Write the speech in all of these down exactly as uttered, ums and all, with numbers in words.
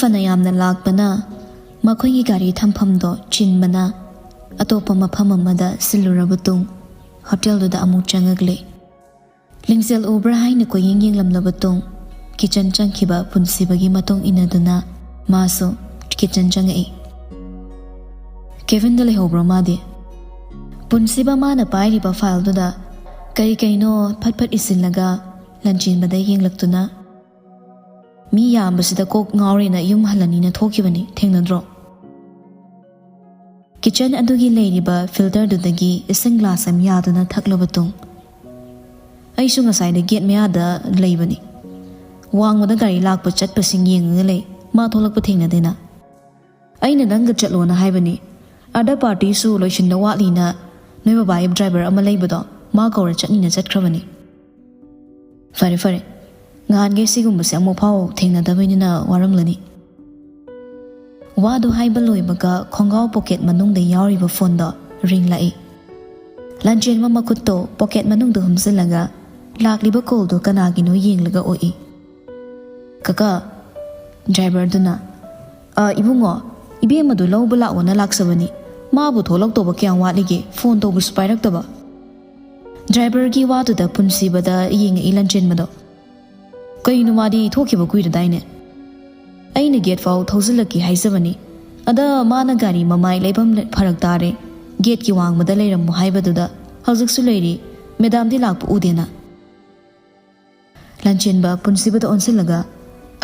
ꯐꯅ ꯌꯥꯝꯅ ꯂꯥꯛꯄꯅ ꯃꯈꯣꯏꯒꯤ ꯒꯥꯔꯤ ꯊꯝꯐꯝꯗꯣ ꯆꯤꯟꯕꯅ ꯑꯇꯣꯞꯄ ꯃꯐꯝ ꯑꯃꯗ ꯁꯤꯜꯂꯨꯔꯕ ꯇꯨꯡ ꯍꯣꯇꯦꯜꯗꯨꯗ ꯑꯃꯨꯛ ꯆꯪꯉꯛꯂꯦ꯫ ꯂꯤꯡꯖꯦꯜ ꯎꯕ꯭ꯔꯥ ꯍꯥꯏꯅ ꯀꯣꯏꯌꯦꯡ ꯌꯦꯡꯂꯝꯂꯕ ꯇꯨꯡ ꯀꯤꯆꯟ ꯆꯪꯈꯤꯕ ꯄꯨꯟꯁꯤꯕꯒꯤ ꯃꯇꯨꯡ ꯏꯟꯅꯗꯨꯅ ꯃꯥꯁꯨ ꯀꯤꯆꯟ ꯆꯪꯉꯛꯏ꯫ ꯀꯦꯕꯤꯟꯗ ꯂꯩꯍꯧꯕ꯭ꯔꯣ ꯃꯥꯗꯤ? ꯄꯨꯟꯁꯤꯕ ꯃꯥꯅ ꯄꯥꯏꯔꯤꯕ ꯐꯥꯏꯜꯗꯨꯗ ꯀꯔꯤ ꯀꯩꯅꯣ ꯐꯠ ꯐꯠ ꯏꯁꯤꯜꯂꯒ ꯂꯟꯆꯦꯟꯕꯗ ꯌꯦꯡꯂꯛꯇꯨꯅ, "ꯃꯤ ꯌꯥꯝꯕꯁꯤꯗ ꯀꯣꯛ ꯉꯥꯎꯔꯦꯅ ꯌꯨꯝ ꯍꯜꯂꯅꯤꯅ ꯊꯣꯛꯈꯤꯕꯅꯤ, ꯊꯦꯡꯅꯗ꯭ꯔꯣ?" ꯀꯤꯆꯟ ꯑꯗꯨꯒꯤ ꯂꯩꯔꯤꯕ ꯐꯤꯜꯇꯔꯗꯨꯗꯒꯤ ꯏꯁꯤꯡ ꯒ꯭ꯂꯥꯁ ꯑꯃ ꯌꯥꯗꯨꯅ ꯊꯛꯂꯕ ꯇꯨꯡ, "ꯑꯩꯁꯨ ꯉꯁꯥꯏꯗ ꯒꯦꯠ ꯃꯌꯥꯗ ꯂꯩꯕꯅꯤ꯫ ꯋꯥꯡꯃꯗ ꯒꯥꯔꯤ ꯂꯥꯛꯄ ꯆꯠꯄꯁꯤꯡ ꯌꯦꯡꯉꯒ ꯂꯩ꯫ ꯃꯥ ꯊꯣꯛꯂꯛꯄ ꯊꯦꯡꯅꯗꯦꯅ꯫ ꯑꯩꯅ ꯅꯪꯒ ꯆꯠꯂꯣꯅ ꯍꯥꯏꯕꯅꯤ꯫ ꯑꯗ ꯄꯥꯔꯇꯤꯁꯨ ꯂꯣꯏꯁꯤꯟꯗ ꯋꯥꯠꯂꯤꯅ ꯅꯣꯏ ꯕꯕꯥꯒꯤ ꯗ꯭ꯔꯥꯏꯚꯔ ꯑꯃ ꯂꯩꯕꯗꯣ ꯃꯥ ꯀꯧꯔ ꯆꯠꯅꯤꯅ ꯆꯠꯈ꯭ꯔꯕꯅꯤ꯫" "ꯐꯔꯦ ꯐꯔꯦ, ꯉꯍꯥꯟꯈꯩ ꯁꯤꯒꯨꯝꯕꯁꯦ ꯑꯃꯨꯛ ꯐꯥꯎ ꯊꯦꯡꯅꯗꯕꯅꯤꯅ ꯋꯥꯔꯝꯂꯅꯤ꯫" ꯋꯥꯗꯨ ꯍꯥꯏꯕ ꯂꯣꯏꯕꯒ ꯈꯣꯡꯒ꯭ꯔꯥꯎ ꯄꯣꯀꯦꯠ ꯃꯅꯨꯡꯗ ꯌꯥꯎꯔꯤꯕ ꯐꯣꯟꯗꯣ ꯔꯤꯡ ꯂꯥꯛꯏ꯫ ꯂꯟꯆꯦꯟꯕ ꯃꯈꯨꯠꯇꯣ ꯄꯣꯀꯦꯠ ꯃꯅꯨꯡꯗ ꯍꯨꯝꯖꯤꯜꯂꯒ ꯂꯥꯛꯂꯤꯕ ꯀꯣꯜꯗꯣ ꯀꯅꯥꯒꯤꯅꯣ ꯌꯦꯡꯂꯒ ꯑꯣꯛꯏ꯫ "ꯀꯀꯥ," ꯗ꯭ꯔꯥꯏꯚꯔꯗꯨꯅ, "ꯑ, ꯏꯕꯨꯡꯉꯣ, ꯏꯕꯦꯝꯃꯗꯨ ꯂꯧꯕ ꯂꯥꯛꯑꯣꯅ ꯂꯥꯛꯆꯕꯅꯤ꯫ ꯃꯥꯕꯨ ꯊꯣꯛꯂꯛꯇꯧꯕ ꯀꯌꯥꯝ ꯋꯥꯠꯂꯤꯒꯦ? ꯐꯣꯟ ꯇꯧꯕꯁꯨ ꯄꯥꯏꯔꯛꯇꯕ꯫" ꯗ꯭ꯔꯥꯏꯚꯔꯒꯤ ꯋꯥꯗꯨꯗ ꯄꯨꯟꯁꯤꯕꯗ ꯌꯦꯡꯉꯛꯏ ꯂꯟꯆꯦꯟꯕꯗꯣ꯫ "ꯀꯩꯅꯣ, ꯃꯥꯗꯤ ꯊꯣꯛꯈꯤꯕ ꯀꯨꯏꯔꯗꯥꯏꯅꯦ?" "ꯑꯩꯅ ꯒꯦꯠ ꯐꯥꯎ ꯊꯧꯖꯤꯜꯂꯛꯀꯦ ꯍꯥꯏꯖꯕꯅꯤ꯫ ꯑꯗ ꯃꯥꯅ ꯒꯥꯔꯤ ꯃꯃꯥꯏ ꯂꯩꯐꯝ ꯐꯔꯛ ꯇꯥꯔꯦ, ꯒꯦꯠꯀꯤ ꯋꯥꯡꯃꯗ ꯂꯩꯔꯝꯃꯣ ꯍꯥꯏꯕꯗꯨꯗ ꯍꯧꯖꯤꯛꯁꯨ ꯂꯩꯔꯤ꯫ ꯃꯦꯗꯥꯝꯗꯤ ꯂꯥꯛꯄ ꯎꯗꯦꯅ꯫" ꯂꯟꯆꯦꯟꯕ ꯄꯨꯟꯁꯤꯕꯗ ꯑꯣꯟꯁꯤꯜꯂꯒ,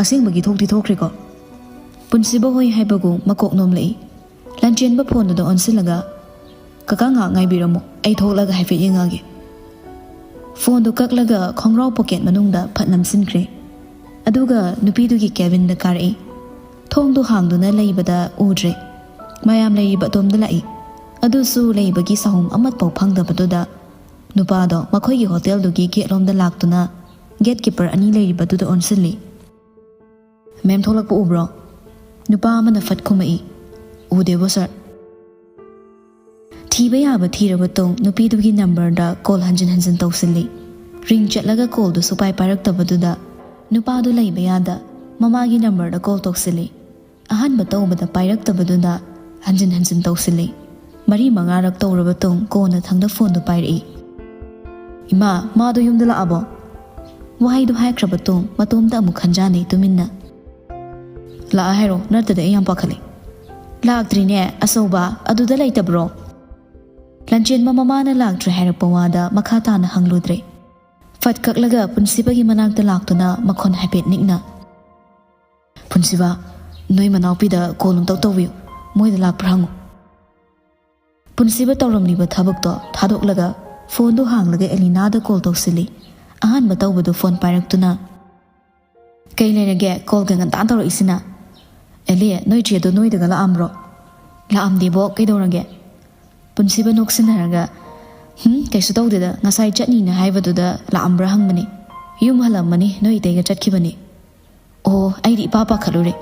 "ꯑꯁꯦꯡꯕꯒꯤ ꯊꯣꯛꯇꯤ ꯊꯣꯛꯈ꯭ꯔꯦꯀꯣ?" ꯄꯨꯟꯁꯤꯕ ꯍꯣꯏ ꯍꯥꯏꯕꯒꯨꯝ ꯃꯀꯣꯛ ꯅꯣꯝꯂꯛꯏ꯫ ꯂꯟꯆꯦꯟꯕ ꯐꯣꯟꯗꯨꯗ ꯑꯣꯟꯁꯤꯜꯂꯒ, "ꯀꯀꯥ ꯉꯥꯏꯍꯥꯛ ꯉꯥꯏꯕꯤꯔꯝꯃꯣ, ꯑꯩ ꯊꯣꯛꯂꯒ ꯍꯥꯏꯐꯦꯠ ꯌꯦꯡꯉꯛꯑꯒꯦ꯫" ꯐꯣꯟꯗꯨ ꯀꯛꯂꯒ ꯈꯣꯡꯒ꯭ꯔꯥꯎ ꯄꯣꯀꯦꯠ ꯃꯅꯨꯡꯗ ꯐꯠ ꯅꯝꯁꯤꯟꯈ꯭ꯔꯦ꯫ ꯑꯗꯨꯒ ꯅꯨꯄꯤꯗꯨꯒꯤ ꯀꯦꯕꯤꯟꯗ ꯀꯥꯔꯛꯏ꯫ ꯊꯣꯡꯗꯨ ꯍꯥꯡꯗꯨꯅ ꯂꯩꯕꯗ ꯎꯗ꯭ꯔꯦ꯫ ꯃꯌꯥꯝ ꯂꯩꯔꯤꯕ ꯑꯗꯣꯝꯗ ꯂꯥꯛꯏ꯫ ꯑꯗꯨꯁꯨ ꯂꯩꯕꯒꯤ ꯁꯥꯍꯨꯝ ꯑꯃꯠꯐꯥꯎ ꯐꯪꯗꯕꯗꯨꯗ ꯅꯨꯄꯥꯗꯣ ꯃꯈꯣꯏꯒꯤ ꯍꯣꯇꯦꯜꯗꯨꯒꯤ ꯒꯦꯠꯂꯣꯝꯗ ꯂꯥꯛꯇꯨꯅ ꯒꯦꯠ ꯀꯤꯄꯔ ꯑꯅꯤ ꯂꯩꯔꯤꯕꯗꯨꯗ ꯑꯣꯟꯁꯤꯜꯂꯤ꯫ "ꯃꯦꯝ ꯊꯣꯛꯂꯛꯄ ꯎꯕ꯭ꯔꯣ?" ꯅꯨꯄꯥ ꯑꯃꯅ ꯐꯠ ꯈꯨꯝꯃꯛꯏ꯫ "ꯎꯗꯦꯕꯣ ꯁꯥꯔ꯫" ꯊꯤꯕ ꯌꯥꯕ ꯊꯤꯔꯕ ꯇꯨꯡ ꯅꯨꯄꯤꯗꯨꯒꯤ ꯅꯝꯕꯔꯗ ꯀꯣꯜ ꯍꯟꯖꯤꯟ ꯍꯟꯖꯤꯟ ꯇꯧꯁꯤꯜꯂꯤ꯫ ꯔꯤꯡ ꯆꯠꯂꯒ ꯀꯣꯜꯗꯨ ꯁꯨꯄꯥꯏ ꯄꯥꯏꯔꯛꯇꯕꯗꯨꯗ ꯅꯨꯄꯥꯗꯨ ꯂꯩꯕ ꯌꯥꯗ ꯃꯃꯥꯒꯤ ꯅꯝꯕꯔꯗ ꯀꯣꯜ ꯇꯧꯁꯤꯜꯂꯤ꯫ ꯑꯍꯥꯟꯕ ꯇꯧꯕꯗ ꯄꯥꯏꯔꯛꯇꯕꯗꯨꯗ ꯍꯟꯖꯤꯟ ꯍꯟꯖꯤꯟ ꯇꯧꯁꯤꯜꯂꯤ꯫ ꯃꯔꯤ ꯃꯉꯥꯔꯛ ꯇꯧꯔꯕ ꯇꯨꯡ ꯀꯣꯟꯅꯊꯪꯗ ꯐꯣꯟꯗꯨ ꯄꯥꯏꯔꯛꯏ꯫ "ꯏꯃꯥ, ꯃꯥꯗꯣ ꯌꯨꯝꯗ ꯂꯥꯛꯑꯕꯣ?" ꯋꯥꯍꯩꯗꯨ ꯍꯥꯏꯈ꯭ꯔꯕ ꯇꯨꯡ ꯃꯇꯣꯝꯇ ꯑꯃꯨꯛ ꯈꯟꯖꯥꯅꯩ ꯇꯨꯃꯤꯟꯅ꯫ "ꯂꯥꯛꯑ ꯍꯥꯏꯔꯣ, ꯅꯠꯇ꯭ꯔꯗꯤ ꯑꯩ ꯌꯥꯝ ꯄꯥꯈꯠꯂꯤ꯫" "ꯂꯥꯛꯇ꯭ꯔꯤꯅꯦ ꯑꯆꯧꯕ, ꯑꯗꯨꯗ ꯂꯩꯇꯕ꯭ꯔꯣ?" ꯂꯟꯆꯦꯟꯕ ꯃꯃꯥꯅ ꯂꯥꯛꯇ꯭ꯔꯦ ꯍꯥꯏꯔꯛꯄ ꯋꯥꯗ ꯃꯈꯥ ꯇꯥꯅ ꯍꯪꯂꯨꯗ꯭ꯔꯦ꯫ ꯐꯠ ꯀꯛꯂꯒ ꯄꯨꯟꯁꯤꯕꯒꯤ ꯃꯅꯥꯛꯇ ꯂꯥꯛꯇꯨꯅ ꯃꯈꯣꯟ ꯍꯥꯏꯐꯦꯠ ꯅꯤꯛꯅ, "ꯄꯨꯟꯁꯤꯕ, ꯅꯣꯏ ꯃꯅꯥꯎꯄꯤꯗ ꯀꯣꯜ ꯑꯝꯇ ꯇꯧꯕꯤꯌꯨ, ꯃꯣꯏꯗ ꯂꯥꯛꯄ꯭ꯔꯥ ꯍꯪꯉꯨ꯫" ꯄꯨꯟꯁꯤꯕ ꯇꯧꯔꯝꯂꯤꯕ ꯊꯕꯛꯇꯣ ꯊꯥꯗꯣꯛꯂꯒ ꯐꯣꯟꯗꯨ ꯍꯥꯡꯂꯒ ꯑꯦꯂꯤꯅꯥꯗ ꯀꯣꯜ ꯇꯧꯁꯤꯜꯂꯤ꯫ ꯑꯍꯥꯟꯕ ꯇꯧꯕꯗꯨ ꯐꯣꯟ ꯄꯥꯏꯔꯛꯇꯨꯅ, "ꯀꯩ ꯂꯩꯔꯒꯦ ꯀꯣꯜꯒ ꯉꯟꯇꯥ ꯇꯧꯔꯛꯏꯁꯤꯅ? ꯑꯦꯂꯤ, ꯅꯣꯏ ꯆꯦꯗꯣ ꯅꯣꯏꯗꯒ ꯂꯥꯛꯑꯝꯕ꯭ꯔꯣ?" "ꯂꯥꯛꯑꯝꯗꯦꯕꯣ, ꯀꯩꯗꯧꯔꯒꯦ?" ꯄꯨꯟꯁꯤꯕ ꯅꯣꯛꯁꯤꯟꯅꯔꯒ, "ꯍꯨꯝ, ꯀꯩꯁꯨ ꯇꯧꯗꯦꯗ, ꯉꯁꯥꯏ ꯆꯠꯅꯤꯅ ꯍꯥꯏꯕꯗꯨꯗ ꯂꯥꯛꯑꯝꯕ꯭ꯔꯥ ꯍꯪꯕꯅꯤ꯫ ꯌꯨꯝ ꯍꯜꯂꯝꯃꯅꯤ, ꯅꯣꯏ ꯏꯇꯩꯒ ꯆꯠꯈꯤꯕꯅꯤ꯫" "ꯑꯣ, ꯑꯩꯗꯤ ꯏꯄꯥ ꯄꯥꯈꯠꯂꯨꯔꯦ꯫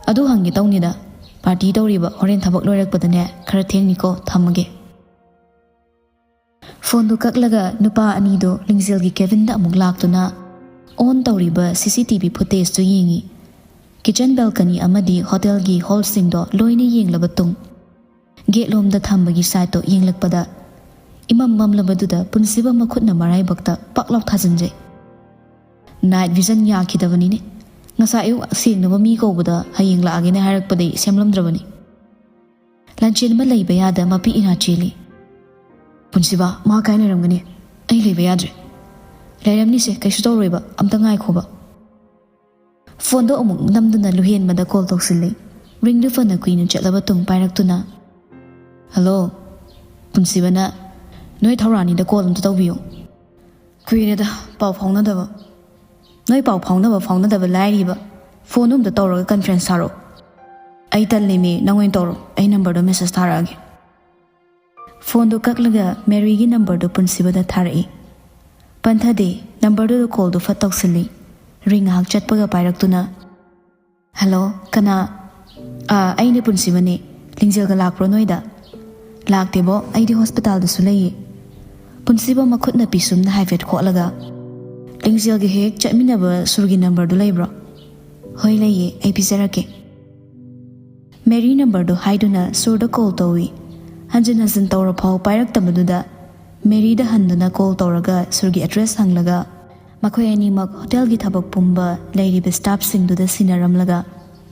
ꯑꯗꯨ ꯍꯪꯒꯦ ꯇꯧꯅꯤꯗ, ꯄꯥꯔꯇꯤ ꯇꯧꯔꯤꯕ, ꯍꯣꯔꯦꯟ ꯊꯕꯛ ꯂꯣꯏꯔꯛꯄꯗꯅꯦ ꯈꯔ ꯊꯦꯡꯅꯤꯀꯣ, ꯊꯝꯃꯒꯦ꯫" ꯐꯣꯟꯗꯨ ꯀꯛꯂꯒ ꯅꯨꯄꯥ ꯑꯅꯤꯗꯨ ꯂꯤꯡꯖꯦꯜꯒꯤ ꯀꯦꯕꯤꯟꯗ ꯑꯃꯨꯛ ꯂꯥꯛꯇꯨꯅ ꯑꯣꯟ ꯇꯧꯔꯤꯕ ꯁꯤ ꯁꯤ ꯇꯤ ꯚꯤ ꯐꯨꯇꯦꯖꯇꯨ ꯌꯦꯡꯉꯤ꯫ ꯀꯤꯆꯟ ꯕꯦꯜꯀꯅꯤ ꯑꯃꯗꯤ ꯍꯣꯇꯦꯜꯒꯤ ꯍꯣꯜꯁꯤꯡꯗꯣ ꯂꯣꯏꯅ ꯌꯦꯡꯂꯕ ꯇꯨꯡ ꯒꯦꯠꯂꯣꯝꯗ ꯊꯝꯕꯒꯤ ꯁꯥꯏꯠꯇꯣ ꯌꯦꯡꯂꯛꯄꯗ ꯏꯃꯝ ꯃꯝꯂꯕꯗꯨꯗ ꯄꯨꯟꯁꯤꯕ ꯃꯈꯨꯠꯅ ꯃꯔꯥꯏꯕꯛꯇ ꯄꯛ ꯂꯥꯎ ꯊꯥꯖꯤꯟꯖꯩ꯫ Night vision ꯌꯥꯈꯤꯗꯕꯅꯤꯅꯦ꯫ ꯉꯁꯥꯏ ꯑꯌꯨꯛ ꯁꯦꯡꯅꯕ ꯃꯤ ꯀꯧꯕꯗ ꯍꯌꯦꯡ ꯂꯥꯛꯑꯒꯦꯅ ꯍꯥꯏꯔꯛꯄꯗꯒꯤ ꯁꯦꯝꯂꯝꯗ꯭ꯔꯕꯅꯤ꯫ ꯂꯥꯟꯆꯦꯟꯕ ꯂꯩꯕ ꯌꯥꯗ ꯃꯄꯤ ꯏꯔꯥ ꯆꯦꯜꯂꯤ꯫ "ꯄꯨꯟꯁꯤꯕ, ꯃꯥ ꯀꯥꯏ ꯂꯩꯔꯝꯒꯅꯤ? ꯑꯩ ꯂꯩꯕ ꯌꯥꯗ꯭ꯔꯦ꯫" "ꯂꯩꯔꯝꯅꯤꯁꯦ, ꯀꯩꯁꯨ ꯇꯧꯔꯣꯏꯕ, ꯑꯝꯇ ꯉꯥꯏꯈꯣꯕ꯫" ꯐꯣꯟꯗꯣ ꯑꯃꯨꯛ ꯅꯝꯗꯨꯅ ꯂꯨꯍꯦꯟꯕꯗ ꯀꯣꯜ ꯇꯧꯁꯤꯜꯂꯤ꯫ ꯔꯤꯡꯗꯨ ꯐꯅ ꯀꯨꯏꯅ ꯆꯠꯂꯕ ꯇꯨꯡ ꯄꯥꯏꯔꯛꯇꯨꯅ, "ꯍꯜꯂꯣ, ꯄꯨꯟꯁꯤꯕꯅ ꯅꯣꯏ ꯊꯧꯔꯥꯅꯤꯗ ꯀꯣꯜ ꯑꯝꯇ ꯇꯧꯕꯤꯌꯨ꯫ ꯀꯨꯏꯔꯦꯗ ꯄꯥꯎ ꯐꯥꯎꯅꯗꯕ꯫ ꯅꯣꯏ ꯄꯥꯎ ꯐꯥꯎꯅꯕ ꯐꯥꯎꯅꯗꯕ ꯂꯥꯏꯔꯤꯕ, ꯐꯣꯟꯗꯣ ꯑꯝꯇ ꯇꯧꯔꯒ ꯀꯟꯐ꯭ꯔꯦꯟꯁ ꯊꯥꯔꯛꯑꯣ꯫" "ꯑꯩ ꯇꯜꯂꯦꯃꯤ, ꯅꯪ ꯑꯣꯏꯅ ꯇꯧꯔꯣ, ꯑꯩ ꯅꯝꯕꯔꯗꯣ ꯃꯦꯁꯦꯖ ꯊꯥꯔꯛꯑꯒꯦ꯫" ꯐꯣꯟꯗꯣ ꯀꯛꯂꯒ ꯃꯦꯔꯤꯒꯤ ꯅꯝꯕꯔꯗꯣ ꯄꯨꯟꯁꯤꯕꯗ ꯊꯥꯔꯛꯏ꯫ ꯄꯟꯊꯗꯦ, ꯅꯝꯕꯔꯗꯨꯗ ꯀꯣꯜꯗꯣ ꯐꯠ ꯇꯧꯁꯤꯜꯂꯤ꯫ ꯔꯤꯡ ꯉꯥꯏꯍꯥꯛ ꯆꯠꯄꯒ ꯄꯥꯏꯔꯛꯇꯨꯅ, "ꯍꯜꯂꯣ, ꯀꯅꯥ?" "ꯑꯥ, ꯑꯩꯅꯦ ꯄꯨꯟꯁꯤꯕꯅꯦ꯫ ꯂꯤꯡꯖꯦꯜꯒ ꯂꯥꯛꯄ꯭ꯔꯣ ꯅꯣꯏꯗ?" "ꯂꯥꯛꯇꯦꯕꯣ, ꯑꯩꯗꯤ ꯍꯣꯁꯄꯤꯇꯥꯜꯗꯁꯨ ꯂꯩꯌꯦ꯫" ꯄꯨꯟꯁꯤꯕ ꯃꯈꯨꯠꯅ ꯄꯤꯁꯨꯝꯅ ꯍꯥꯏꯐꯦꯠ ꯈꯣꯠꯂꯒ, "ꯂꯤꯡꯖꯦꯜꯒ ꯍꯦꯛ ꯆꯠꯃꯤꯟꯅꯕ ꯁꯨꯔꯒꯤ ꯅꯝꯕꯔꯗꯨ ꯂꯩꯕ꯭ꯔꯣ?" "ꯍꯣꯏ, ꯂꯩꯌꯦ, ꯑꯩ ꯄꯤꯖꯔꯛꯀꯦ"꯫ ꯃꯦꯔꯤ ꯅꯝꯕꯔꯗꯨ ꯍꯥꯏꯗꯨꯅ ꯁꯨꯔꯗ ꯀꯣꯜ ꯇꯧꯏ꯫ ꯍꯟꯖꯤꯟ ꯍꯟꯖꯤꯟ ꯇꯧꯔꯐꯥꯎ ꯄꯥꯏꯔꯛꯇꯕꯗꯨꯗ ꯃꯦꯔꯤꯗ ꯍꯟꯗꯨꯅ ꯀꯣꯜ ꯇꯧꯔꯒ ꯁꯨꯔꯒꯤ ꯑꯦꯗ꯭ꯔꯦꯁ ꯍꯪꯂꯒ ꯃꯈꯣꯏ ꯑꯅꯤꯃꯛ ꯍꯣꯇꯦꯜꯒꯤ ꯊꯕꯛ ꯄꯨꯝꯕ ꯂꯩꯔꯤꯕ ꯁ꯭ꯇꯥꯐꯁꯤꯡꯗꯨꯗ ꯁꯤꯟꯅꯔꯝꯂꯒ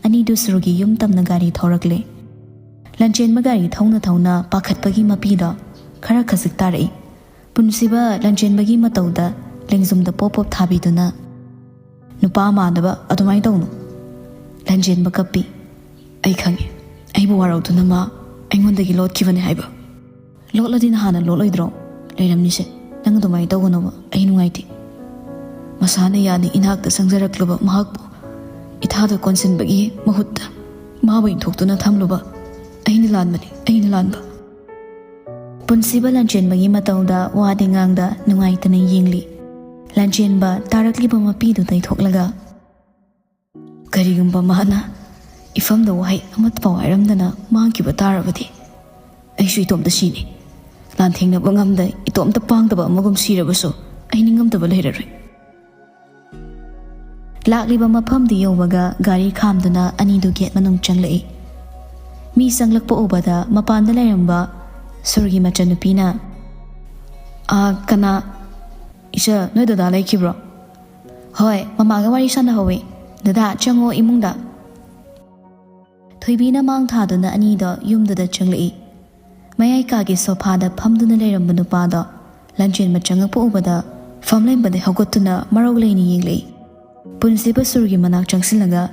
ꯑꯅꯤꯗꯨ ꯁꯨꯔꯒꯤ ꯌꯨꯝ ꯇꯝꯅ ꯒꯥꯔꯤ ꯊꯧꯔꯛꯂꯦ꯫ ꯂꯟꯆꯦꯟꯕ ꯒꯥꯔꯤ ꯊꯧꯅ ꯊꯧꯅ ꯄꯥꯈꯠꯄꯒꯤ ꯃꯄꯤꯗꯣ ꯈꯔ ꯈꯖꯤꯛ ꯇꯥꯔꯛꯏ꯫ ꯄꯨꯟꯁꯤꯕ ꯂꯟꯆꯦꯟꯕꯒꯤ ꯃꯇꯧꯗ ꯂꯦꯡꯖꯨꯝꯗ ꯄꯣꯞ ꯄꯣꯞ ꯊꯥꯕꯤꯗꯨꯅ, "ꯅꯨꯄꯥ ꯃꯥꯟꯗꯕ ꯑꯗꯨꯃꯥꯏꯅ ꯇꯧꯅꯨ"꯫ ꯂꯟꯆꯦꯟꯕ ꯀꯞꯄꯤ꯫ "ꯑꯩ ꯈꯪꯉꯤ, ꯑꯩꯕꯨ ꯋꯥꯔꯧꯗꯨꯅ ꯃꯥ ꯑꯩꯉꯣꯟꯗꯒꯤ ꯂꯣꯠꯈꯤꯕꯅꯤ ꯍꯥꯏꯕ"꯫ "ꯂꯣꯠꯂꯗꯤ ꯅꯍꯥꯟꯅ ꯂꯣꯠꯂꯣꯏꯗ꯭ꯔꯣ? ꯂꯩꯔꯝꯅꯤꯁꯦ, ꯅꯪ ꯑꯗꯨꯃꯥꯏꯅ ꯇꯧꯒꯅꯣꯕ, ꯑꯩ ꯅꯨꯡꯉꯥꯏꯇꯦ꯫ ꯃꯁꯥꯅ ꯌꯥꯅ ꯏꯅꯥꯛꯇ ꯆꯪꯖꯔꯛꯂꯕ ꯃꯍꯥꯛꯄꯨ ꯏꯊꯥꯗ ꯀꯣꯟꯁꯤꯟꯕꯒꯤ ꯃꯍꯨꯠꯇ ꯃꯥꯕꯨ ꯏꯟꯊꯣꯛꯇꯨꯅ ꯊꯝꯂꯨꯕ ꯑꯩꯅ ꯂꯥꯟꯕꯅꯤ, ꯑꯩꯅ ꯂꯥꯟꯕ"꯫ ꯄꯨꯟꯁꯤꯕ ꯂꯟꯆꯦꯟꯕꯒꯤ ꯃꯇꯧꯗ ꯋꯥꯗꯤ ꯉꯥꯡꯗ ꯅꯨꯡꯉꯥꯏꯇꯅ ꯌꯦꯡꯂꯤ꯫ ꯂꯟꯆꯦꯟꯕ ꯇꯥꯔꯛꯂꯤꯕ ꯃꯄꯤꯗꯨ ꯇꯩꯊꯣꯛꯂꯒ, "ꯀꯔꯤꯒꯨꯝꯕ ꯃꯥꯅ ꯏꯐꯝꯗ ꯋꯥꯍꯩ ꯑꯃꯠꯇ ꯄꯥꯎ ꯍꯥꯏꯔꯝꯗꯅ ꯃꯥꯡꯈꯤꯕ ꯇꯥꯔꯕꯗꯤ ꯑꯩꯁꯨ ꯏꯇꯣꯝꯇ ꯁꯤꯅꯤ꯫ ꯂꯥꯟꯊꯦꯡꯅꯕ ꯉꯝꯗ ꯏꯇꯣꯝꯇ ꯄꯥꯡꯗꯕ ꯑꯃꯒꯨꯝ ꯁꯤꯔꯕꯁꯨ ꯑꯩ ꯅꯤꯡꯉꯝꯗꯕ ꯂꯩꯔꯔꯣꯏ"꯫ ꯂꯥꯛꯂꯤꯕ ꯃꯐꯝꯗꯨ ꯌꯧꯕꯒ ꯒꯥꯔꯤ ꯈꯥꯝꯗꯨꯅ ꯑꯅꯤꯗꯨ ꯒꯦꯠ ꯃꯅꯨꯡ ꯆꯪꯂꯛꯏ꯫ ꯃꯤ ꯆꯪꯂꯛꯄ ꯎꯕꯗ ꯃꯄꯥꯟꯗ ꯂꯩꯔꯝꯕ ꯁꯨꯔꯒꯤ ꯃꯆꯟꯅꯨꯄꯤꯅ, "ꯑꯥ, ꯀꯅꯥ? ꯏꯆꯥ, ꯅꯣꯏ ꯗꯗꯥ ꯂꯩꯈꯤꯕ꯭ꯔꯣ?" "ꯍꯣꯏ, ꯃꯃꯥꯒ ꯋꯥꯔꯤ ꯁꯥꯟꯅꯍꯧꯋꯤ꯫ ꯗꯗꯥ, ꯆꯪꯉꯣ ꯏꯃꯨꯡꯗ"꯫ ꯊꯣꯏꯕꯤꯅ ꯃꯥꯡ ꯊꯥꯗꯨꯅ ꯑꯅꯤꯗꯣ ꯌꯨꯝꯗꯨꯗ ꯆꯪꯂꯛꯏ꯫ ꯃꯌꯥꯏ ꯀꯥꯒꯤ ꯁꯣꯐꯥꯗ ꯐꯝꯗꯨꯅ ꯂꯩꯔꯝꯕ ꯅꯨꯄꯥꯗꯣ ꯂꯟꯆꯦꯟꯕ ꯆꯪꯉꯛꯄ ꯎꯕꯗ ꯐꯝꯂꯦꯟꯕꯗꯩ ꯍꯧꯒꯠꯇꯨꯅ ꯃꯔꯧ ꯂꯩꯅ ꯌꯦꯡꯂꯛꯏ꯫ ꯄꯨꯟꯁꯤꯕ ꯁꯨꯔꯒꯤ ꯃꯅꯥꯛ ꯆꯪꯁꯤꯜꯂꯒ,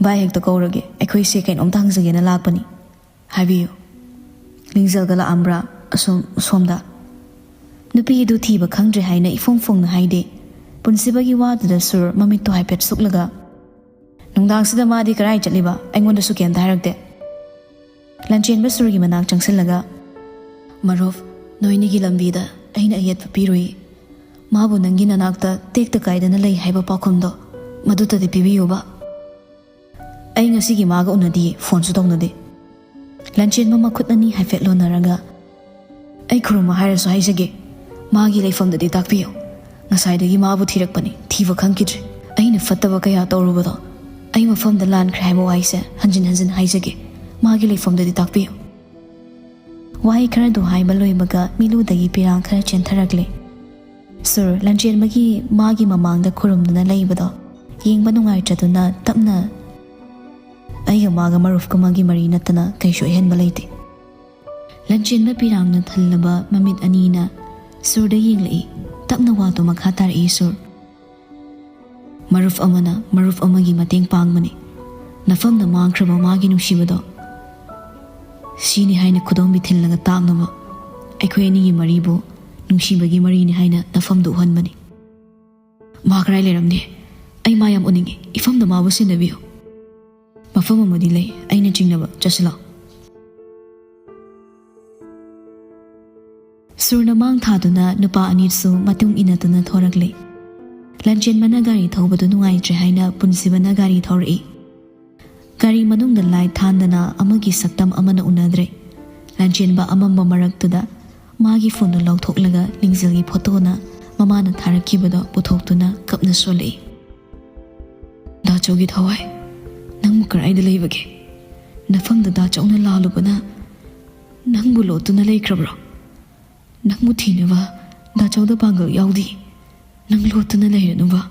"ꯚꯥꯏ ꯍꯦꯛꯇ ꯀꯧꯔꯒꯦ, ꯑꯩꯈꯣꯏꯁꯦ ꯀꯩꯅꯣꯝꯇ ꯍꯪꯖꯒꯦꯅ ꯂꯥꯛꯄꯅꯤ꯫ ꯍꯥꯏꯕꯤꯌꯨ"꯫ "ꯂꯤꯡꯖꯦꯜꯒ ꯂꯥꯛꯑꯝꯕ꯭ꯔꯥ ꯑꯁꯣꯝ, ꯁꯣꯝꯗ?" ꯅꯨꯄꯤ ꯑꯗꯨ ꯊꯤꯕ ꯈꯪꯗ꯭ꯔꯦ ꯍꯥꯏꯅ ꯏꯐꯣꯡ ꯐꯣꯡꯅ ꯍꯥꯏꯗꯦ꯫ ꯄꯨꯟꯁꯤꯕꯒꯤ ꯋꯥꯗꯨꯗ ꯁꯨꯔ ꯃꯃꯤꯠꯇꯣ ꯍꯥꯏꯐꯦꯠ ꯁꯨꯛꯂꯒ, "ꯅꯨꯡꯗꯥꯡꯁꯤꯗ ꯃꯥꯗꯤ ꯀꯔꯥꯏ ꯆꯠꯂꯤꯕ? ꯑꯩꯉꯣꯟꯗꯁꯨ ꯀꯩꯝꯇ ꯍꯥꯏꯔꯛꯇꯦ"꯫ ꯂꯟꯆꯦꯟꯕ ꯁꯨꯔꯒꯤ ꯃꯅꯥꯛ ꯆꯪꯁꯤꯜꯂꯒ, "ꯃꯔꯨꯞ, ꯅꯣꯏꯅꯤꯒꯤ ꯂꯝꯕꯤꯗ ꯑꯩꯅ ꯑꯌꯦꯠꯄ ꯄꯤꯔꯨꯏ꯫ ꯃꯥꯕꯨ ꯅꯪꯒꯤ ꯅꯅꯥꯛꯇ ꯇꯦꯛꯇ ꯀꯥꯏꯗꯅ ꯂꯩ ꯍꯥꯏꯕ ꯄꯥꯎꯈꯨꯝꯗꯣ ꯃꯗꯨꯇꯗꯤ ꯄꯤꯕꯤꯌꯨꯕ꯫ ꯑꯩ ꯉꯁꯤꯒꯤ ꯃꯥꯒ ꯎꯅꯗꯤꯌꯦ, ꯐꯣꯟꯁꯨ ꯇꯧꯅꯗꯦ"꯫ ꯂꯟꯆꯦꯟꯕ ꯃꯈꯨꯠ ꯑꯅꯤ ꯍꯥꯏꯐꯦꯠ ꯂꯣꯟꯅꯔꯒ, "ꯑꯩ ꯈꯨꯔꯨꯝꯃ ꯍꯥꯏꯔꯁꯨ ꯍꯥꯏꯖꯒꯦ, ꯃꯥꯒꯤ ꯂꯩꯐꯝꯗꯗꯤ ꯇꯥꯛꯄꯤꯌꯨ꯫ ꯉꯁꯥꯏꯗꯒꯤ ꯃꯥꯕꯨ ꯊꯤꯔꯛꯄꯅꯤ, ꯊꯤꯕ ꯈꯪꯈꯤꯗ꯭ꯔꯦ"꯫ ꯑꯩꯅ ꯐꯠꯇꯕ ꯀꯌꯥ ꯇꯧꯔꯨꯕꯗꯣ, ꯑꯩ ꯃꯐꯝꯗ ꯂꯥꯟꯈ꯭ꯔꯦ ꯍꯥꯏꯕ ꯋꯥꯍꯩꯁꯦ ꯍꯟꯖꯤꯟ ꯍꯟꯖꯤꯟ ꯍꯥꯏꯖꯒꯦ꯫ ꯃꯥꯒꯤ ꯂꯩꯐꯝꯗꯨꯗꯤ ꯇꯥꯛꯄꯤꯌꯨ꯫ ꯋꯥꯍꯩ ꯈꯔꯗꯨ ꯍꯥꯏꯕ ꯂꯣꯏꯕꯒ ꯃꯤꯂꯨꯗꯒꯤ ꯄꯤꯔꯥꯡ ꯈꯔ ꯆꯦꯟꯊꯔꯛꯂꯦ꯫ ꯁꯨꯔ, ꯂꯟꯆꯦꯟꯕꯒꯤ ꯃꯥꯒꯤ ꯃꯃꯥꯡꯗ ꯈꯨꯔꯨꯝꯗꯨꯅ ꯂꯩꯕꯗꯣ ꯌꯦꯡꯕ ꯅꯨꯡꯉꯥꯏꯇ꯭ꯔꯗꯨꯅ ꯇꯞꯅ, "ꯑꯩꯒ ꯃꯥꯒ ꯃꯔꯨꯞ ꯑꯃꯒꯤ ꯃꯔꯤ ꯅꯠꯇꯅ ꯀꯩꯁꯨ ꯑꯍꯦꯟꯕ ꯂꯩꯇꯦ"꯫ ꯂꯟꯆꯦꯟꯕ ꯄꯤꯔꯥꯡꯅ ꯊꯜꯂꯕ ꯃꯃꯤꯠ ꯑꯅꯤꯅ ꯁꯨꯔꯗ ꯌꯦꯡꯂꯛꯏ꯫ ꯇꯞꯅ ꯋꯥꯗꯨ ꯃꯈꯥ ꯇꯥꯔꯛꯏ ꯁꯨꯔ꯫ "ꯃꯔꯨꯞ ꯑꯃꯅ ꯃꯔꯨꯞ ꯑꯃꯒꯤ ꯃꯇꯦꯡ ꯄꯥꯡꯕꯅꯤ꯫ ꯅꯐꯝꯗ ꯃꯥꯡꯈ꯭ꯔꯕ ꯃꯥꯒꯤ ꯅꯨꯡꯁꯤꯕꯗꯣ ꯁꯤꯅꯤ ꯍꯥꯏꯅ ꯈꯨꯗꯣꯝꯕꯤ ꯊꯤꯜꯂꯒ ꯇꯥꯛꯅꯕ, ꯑꯩꯈꯣꯏ ꯑꯅꯤꯒꯤ ꯃꯔꯤꯕꯨ ꯅꯨꯡꯁꯤꯕꯒꯤ ꯃꯔꯤꯅꯤ ꯍꯥꯏꯅ ꯅꯐꯝꯗ ꯎꯍꯟꯕꯅꯤ"꯫ "ꯃꯥ ꯀꯗꯥꯏ ꯂꯩꯔꯝꯅꯤ? ꯑꯩ ꯃꯥ ꯌꯥꯝ ꯎꯅꯤꯡꯉꯤ꯫ ꯏꯐꯝꯗ ꯃꯥꯕꯨ ꯁꯤꯟꯅꯕꯤꯌꯨ"꯫ "ꯃꯐꯝ ꯑꯃꯗꯤ ꯂꯩ, ꯑꯩꯅ ꯆꯤꯡꯅꯕ꯫ ꯆꯠꯁꯤꯜꯂꯣ"꯫ ꯁꯨꯔꯅ ꯃꯥꯡ ꯊꯥꯗꯨꯅ ꯅꯨꯄꯥ ꯑꯅꯤꯁꯨ ꯃꯇꯨꯡ ꯏꯟꯅꯗꯨꯅ ꯊꯣꯔꯛꯂꯦ꯫ ꯂꯟꯆꯦꯟꯕꯅ ꯒꯥꯔꯤ ꯊꯧꯕꯗꯨ ꯅꯨꯡꯉꯥꯏꯇ꯭ꯔꯦ ꯍꯥꯏꯅ ꯄꯨꯟꯁꯤꯕꯅ ꯒꯥꯔꯤ ꯊꯧꯔꯛꯏ꯫ ꯒꯥꯔꯤ ꯃꯅꯨꯡꯗ ꯂꯥꯏꯠ ꯊꯥꯟꯗꯅ ꯑꯃꯒꯤ ꯁꯛꯇꯝ ꯑꯃꯅ ꯎꯅꯗ꯭ꯔꯦ꯫ ꯂꯟꯆꯦꯟꯕ ꯑꯃꯝꯕ ꯃꯔꯛꯇꯨꯗ ꯃꯥꯒꯤ ꯐꯣꯟꯗꯨ ꯂꯧꯊꯣꯛꯂꯒ ꯂꯤꯡꯖꯦꯜꯒꯤ ꯐꯣꯇꯣꯅ ꯃꯃꯥꯅ ꯊꯥꯔꯛꯈꯤꯕꯗꯣ ꯄꯨꯊꯣꯛꯇꯨꯅ ꯀꯞꯅ ꯁꯣꯜꯂꯛꯏ꯫ "ꯗꯥꯆꯧꯒꯤ ꯊꯋꯥꯏ, ꯅꯪꯕꯨ ꯀꯗꯥꯏꯗ ꯂꯩꯕꯒꯦ? ꯅꯐꯝꯗ ꯗꯥꯆꯧꯅ ꯂꯥꯜꯂꯨꯕꯅ ꯅꯪꯕꯨ ꯂꯣꯠꯇꯨꯅ ꯂꯩꯈ꯭ꯔꯕ꯭ꯔꯣ? ꯅꯪꯕꯨ ꯊꯤꯅꯕ ꯗꯥꯆꯧꯗ ꯄꯥꯡꯒꯜ ꯌꯥꯎꯗꯦ꯫ ꯅꯪ ꯂꯣꯠꯇꯨꯅ ꯂꯩꯔꯅꯨꯕ꯫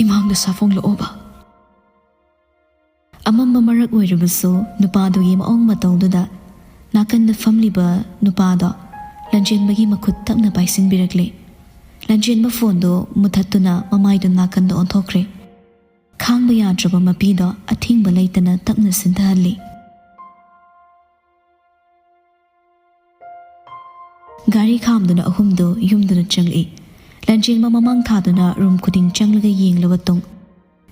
ꯏꯃꯥꯡꯗ ꯁꯥꯐꯣꯡꯂꯛꯑꯣꯕ"꯫ ꯑꯃꯝꯕ ꯃꯔꯛ ꯑꯣꯏꯔꯕꯁꯨ ꯅꯨꯄꯥꯗꯨꯒꯤ ꯃꯑꯣꯡ ꯃꯇꯧꯗꯨꯗ ꯅꯥꯀꯟꯗ ꯐꯝꯂꯤꯕ ꯅꯨꯄꯥꯗꯣ ꯂꯟꯆꯦꯟꯕꯒꯤ ꯃꯈꯨꯠ ꯇꯞꯅ ꯄꯥꯏꯁꯤꯟꯕꯤꯔꯛꯂꯦ꯫ ꯂꯟꯆꯦꯟꯕ ꯐꯣꯟꯗꯨ ꯃꯨꯊꯠꯇꯨꯅ ꯃꯃꯥꯏꯗꯨ ꯅꯥꯀꯟꯗ ꯑꯣꯟꯊꯣꯛꯈ꯭ꯔꯦ꯫ ꯈꯥꯡꯕ ꯌꯥꯗ꯭ꯔꯕ ꯃꯄꯤꯗꯣ ꯑꯊꯤꯡꯕ ꯂꯩꯇꯅ ꯇꯞꯅ ꯁꯤꯟꯊꯍꯜꯂꯤ꯫ ꯒꯥꯔꯤ ꯈꯥꯝꯗꯨꯅ ꯑꯍꯨꯝꯗꯨ ꯌꯨꯝꯗꯨꯗ ꯆꯪꯂꯛꯏ꯫ ꯂꯟꯆꯦꯟꯕ ꯃꯃꯥꯡ ꯊꯥꯗꯨꯅ ꯔꯨꯝ ꯈꯨꯗꯤꯡ ꯆꯪꯂꯒ ꯌꯦꯡꯂꯕ ꯇꯨꯡ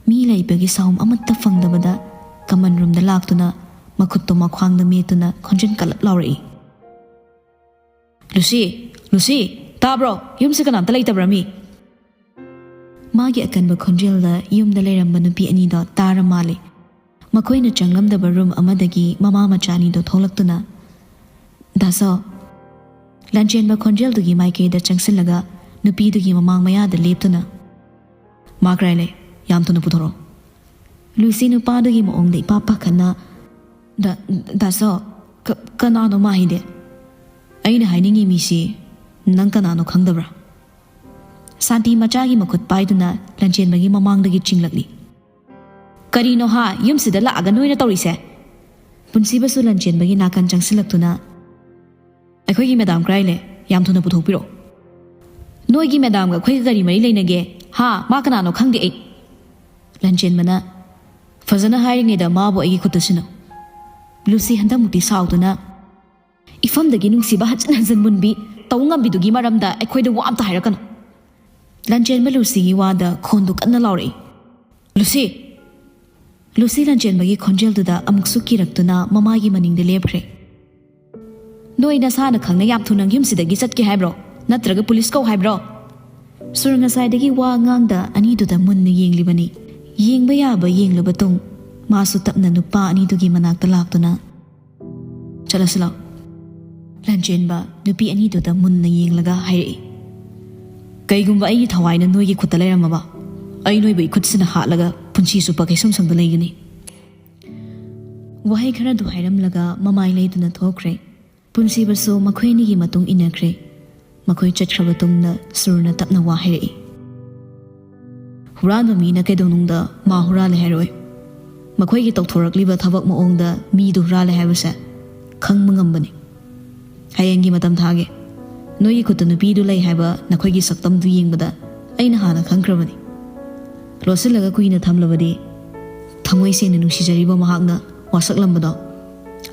ꯃꯤ ꯂꯩꯕꯒꯤ ꯁꯥꯎꯝ ꯑꯃꯠꯇ ꯐꯪꯗꯕꯗ ꯀꯃꯟ ꯔꯨꯝꯗ ꯂꯥꯛꯇꯨꯅ ꯃꯈꯨꯠꯇꯨ ꯃꯈ꯭ꯋꯥꯡꯗ ꯃꯦꯠꯇꯨꯅ ꯈꯣꯟꯖꯦꯜ ꯀꯜꯂꯞ ꯂꯥꯎꯔꯛꯏ꯫ "ꯂꯨꯁꯤ! ꯂꯨꯁꯤ! ꯇꯥꯕ꯭ꯔꯣ? ꯌꯨꯝꯁꯤ ꯀꯅꯥꯝꯇ ꯂꯩꯇꯕ꯭ꯔꯥ ꯃꯤ?" ꯃꯥꯒꯤ ꯑꯀꯟꯕ ꯈꯣꯟꯖꯦꯜꯗ ꯌꯨꯝꯗ ꯂꯩꯔꯝꯕ ꯅꯨꯄꯤ ꯑꯅꯤꯗꯣ ꯇꯥꯔ ꯃꯥꯜꯂꯦ꯫ ꯃꯈꯣꯏꯅ ꯆꯪꯂꯝꯗꯕ ꯔꯨꯝ ꯑꯃꯗꯒꯤ ꯃꯃꯥ ꯃꯆꯥ ꯑꯅꯤꯗꯣ ꯊꯣꯛꯂꯛꯇꯨꯅ, "ꯗꯥꯁꯣ!" ꯂꯟꯆꯦꯟꯕ ꯈꯣꯟꯖꯦꯜꯗꯨꯒꯤ ꯃꯥꯏꯀꯩꯗ ꯆꯪꯁꯤꯜꯂꯒ ꯅꯨꯄꯤꯗꯨꯒꯤ ꯃꯃꯥꯡ ꯃꯌꯥꯗ ꯂꯦꯞꯇꯨꯅ, "ꯃꯥ ꯀꯔꯥꯏ ꯂꯩ? ꯌꯥꯝ ꯊꯨꯅ ꯄꯨꯊꯣꯔꯛꯑꯣ꯫ ꯂꯨꯁꯤ ꯅꯨꯄꯥꯗꯨꯒꯤ ꯃꯑꯣꯡꯗ ꯏꯄꯥ ꯄꯥꯈꯠꯅ, "ꯗꯥ, ꯗꯥ ꯁꯣ, ꯀ-, ꯀꯅꯥꯅꯣ ꯃꯥ ꯍꯥꯏꯗꯤ? ꯑꯩꯅ ꯍꯥꯏꯅꯤꯡꯉꯤ ꯃꯤꯁꯤ ꯅꯪ ꯀꯅꯥꯅꯣ ꯈꯪꯗꯕ꯭ꯔꯥ?" ꯁꯥꯟꯇꯤ ꯃꯆꯥꯒꯤ ꯃꯈꯨꯠ ꯄꯥꯏꯗꯨꯅ ꯂꯟꯆꯦꯟꯕꯒꯤ ꯃꯃꯥꯡꯗꯒꯤ ꯆꯤꯡꯂꯛꯂꯤ꯫ "ꯀꯔꯤꯅꯣ ꯍꯥ, ꯌꯨꯝꯁꯤꯗ ꯂꯥꯛꯑꯒ ꯅꯣꯏꯅ ꯇꯧꯔꯤꯁꯦ?" ꯄꯨꯟꯁꯤꯕꯁꯨ ꯂꯟꯆꯦꯟꯕꯒꯤ ꯅꯥꯀꯟ ꯆꯪꯁꯤꯜꯂꯛꯇꯨꯅ, "ꯑꯩꯈꯣꯏꯒꯤ ꯃꯦꯗꯥꯝ ꯀꯔꯥꯏ ꯂꯩ? ꯌꯥꯝ ꯊꯨꯅ ꯄꯨꯊꯣꯛꯄꯤꯔꯛꯑꯣ꯫ ꯅꯣꯏꯒꯤ ꯃꯦꯗꯥꯝꯒ ꯑꯩꯈꯣꯏꯒ ꯀꯔꯤ ꯃꯔꯤ ꯂꯩꯅꯒꯦ? ꯍꯥ, ꯃꯥ ꯀꯅꯥꯅꯣ ꯈꯪꯗꯦ ꯑꯩ꯫" ꯂꯟꯆꯦꯟꯕꯅ, "ꯐꯖꯅ ꯍꯥꯏꯔꯤꯉꯩꯗ ꯃꯥꯕꯨ ꯑꯩꯒꯤ ꯈꯨꯠꯇ ꯁꯤꯟꯅꯧ꯫" ꯂꯨꯁꯤ ꯍꯟꯗꯛꯃꯨꯛꯇꯤ ꯁꯥꯎꯗꯨꯅ, "ꯏꯐꯝꯗꯒꯤ ꯅꯨꯡꯁꯤꯕ ꯍꯟꯖꯤꯟ ꯍꯟꯖꯤꯟ ꯃꯨꯟꯕꯤ ꯇꯧ ꯉꯝꯕꯤꯗꯨꯒꯤ ꯃꯔꯝꯗ ꯑꯩꯈꯣꯏꯗ ꯋꯥ ꯑꯝꯇ ꯍꯥꯏꯔꯛꯀꯅꯨ꯫" ꯂꯟꯆꯦꯟꯕ ꯂꯨꯁꯤꯒꯤ ꯋꯥꯗ ꯈꯣꯟꯗꯨ ꯀꯟꯅ ꯂꯥꯎꯔꯛꯏ꯫ "ꯂꯨꯁꯤ!" ꯂꯨꯁꯤ ꯂꯟꯆꯦꯟꯕꯒꯤ ꯈꯣꯟꯖꯦꯜꯗꯨꯗ ꯑꯃꯨꯛꯁꯨ ꯀꯤꯔꯛꯇꯨꯅ ꯃꯃꯥꯒꯤ ꯃꯅꯤꯡꯗ ꯂꯦꯞꯈ꯭ꯔꯦ꯫ "ꯅꯣꯏ ꯅꯁꯥꯅ ꯈꯪꯅ ꯌꯥꯝ ꯊꯨꯅ ꯌꯨꯝꯁꯤꯗꯒꯤ ꯆꯠꯀꯦ ꯍꯥꯏꯕ꯭ꯔꯣ? ꯅꯠꯇ꯭ꯔꯒ ꯄꯨꯂꯤꯁ ꯀꯧ ꯍꯥꯏꯕ꯭ꯔꯣ?" ꯁꯨꯔ ꯉꯁꯥꯏꯗꯒꯤ ꯋꯥ ꯉꯥꯡꯗ ꯑꯅꯤꯗꯨꯗ ꯃꯨꯟꯅ ꯌꯦꯡꯂꯤꯕꯅꯤ꯫ ꯌꯦꯡꯕ ꯌꯥꯕ ꯌꯦꯡꯂꯕ ꯇꯨꯡ ꯃꯥꯁꯨ ꯇꯞꯅ ꯅꯨꯄꯥ ꯑꯅꯤꯗꯨꯒꯤ ꯃꯅꯥꯛꯇ ꯂꯥꯛꯇꯨꯅ, "ꯆꯠꯂꯁꯤ ꯂꯥꯛꯑꯣ꯫" ꯂꯟꯆꯦꯟꯕ ꯅꯨꯄꯤ ꯑꯅꯤꯗꯨꯗ ꯃꯨꯟꯅ ꯌꯦꯡꯂꯒ ꯍꯥꯏꯔꯛꯏ, "ꯀꯩꯒꯨꯝꯕ ꯑꯩꯒꯤ ꯊꯋꯥꯏꯅ ꯅꯣꯏꯒꯤ ꯈꯨꯠꯇ ꯂꯩꯔꯝꯃꯕ, ꯑꯩ ꯅꯣꯏꯕꯨ ꯏꯈꯨꯠꯁꯤꯅ ꯍꯥꯠꯂꯒ ꯄꯨꯟꯁꯤ ꯆꯨꯞꯄ ꯀꯩꯁꯨꯝꯁꯪꯗ ꯂꯩꯒꯅꯤ꯫" ꯋꯥꯍꯩ ꯈꯔꯗꯨ ꯍꯥꯏꯔꯝꯂꯒ ꯃꯃꯥꯏ ꯂꯩꯗꯨꯅ ꯊꯣꯛꯈ꯭ꯔꯦ꯫ ꯄꯨꯟꯁꯤꯕꯁꯨ ꯃꯈꯣꯏ ꯑꯅꯤꯒꯤ ꯃꯇꯨꯡ ꯏꯟꯅꯈ꯭ꯔꯦ꯫ ꯃꯈꯣꯏ ꯆꯠꯈ꯭ꯔꯕ ꯇꯨꯡꯗ ꯁꯨꯔꯅ ꯇꯞꯅ ꯋꯥ ꯍꯥꯏꯔꯛꯏ, "ꯍꯨꯔꯥꯟꯕ ꯃꯤꯅ ꯀꯩꯗꯧꯅꯨꯡꯗ ꯃꯥ ꯍꯨꯔꯥꯜꯂꯦ ꯍꯥꯏꯔꯣꯏ꯫ ꯃꯈꯣꯏꯒꯤ ꯇꯧꯊꯣꯔꯛꯂꯤꯕ ꯊꯕꯛ ꯃꯑꯣꯡꯗ ꯃꯤꯗꯨ ꯍꯨꯔꯥꯜꯂꯦ ꯍꯥꯏꯕꯁꯦ ꯈꯪꯕ ꯉꯝꯕꯅꯤ꯫ ꯍꯌꯦꯡꯒꯤ ꯃꯇꯝ ꯊꯥꯒꯦ꯫ ꯅꯣꯏꯒꯤ ꯈꯨꯠꯇ ꯅꯨꯄꯤꯗꯨ ꯂꯩ ꯍꯥꯏꯕ ꯅꯈꯣꯏꯒꯤ ꯁꯛꯇꯝꯗꯨ ꯌꯦꯡꯕꯗ ꯑꯩꯅ ꯍꯥꯟꯅ ꯈꯪꯈ꯭ꯔꯕꯅꯤ꯫ ꯂꯣꯠꯁꯤꯜꯂꯒ ꯀꯨꯏꯅ ꯊꯝꯂꯕꯗꯤ ꯊꯃꯣꯏ ꯁꯦꯡꯅ ꯅꯨꯡꯁꯤꯖꯔꯤꯕ ꯃꯍꯥꯛꯅ ꯋꯥꯁꯛꯂꯝꯕꯗꯣ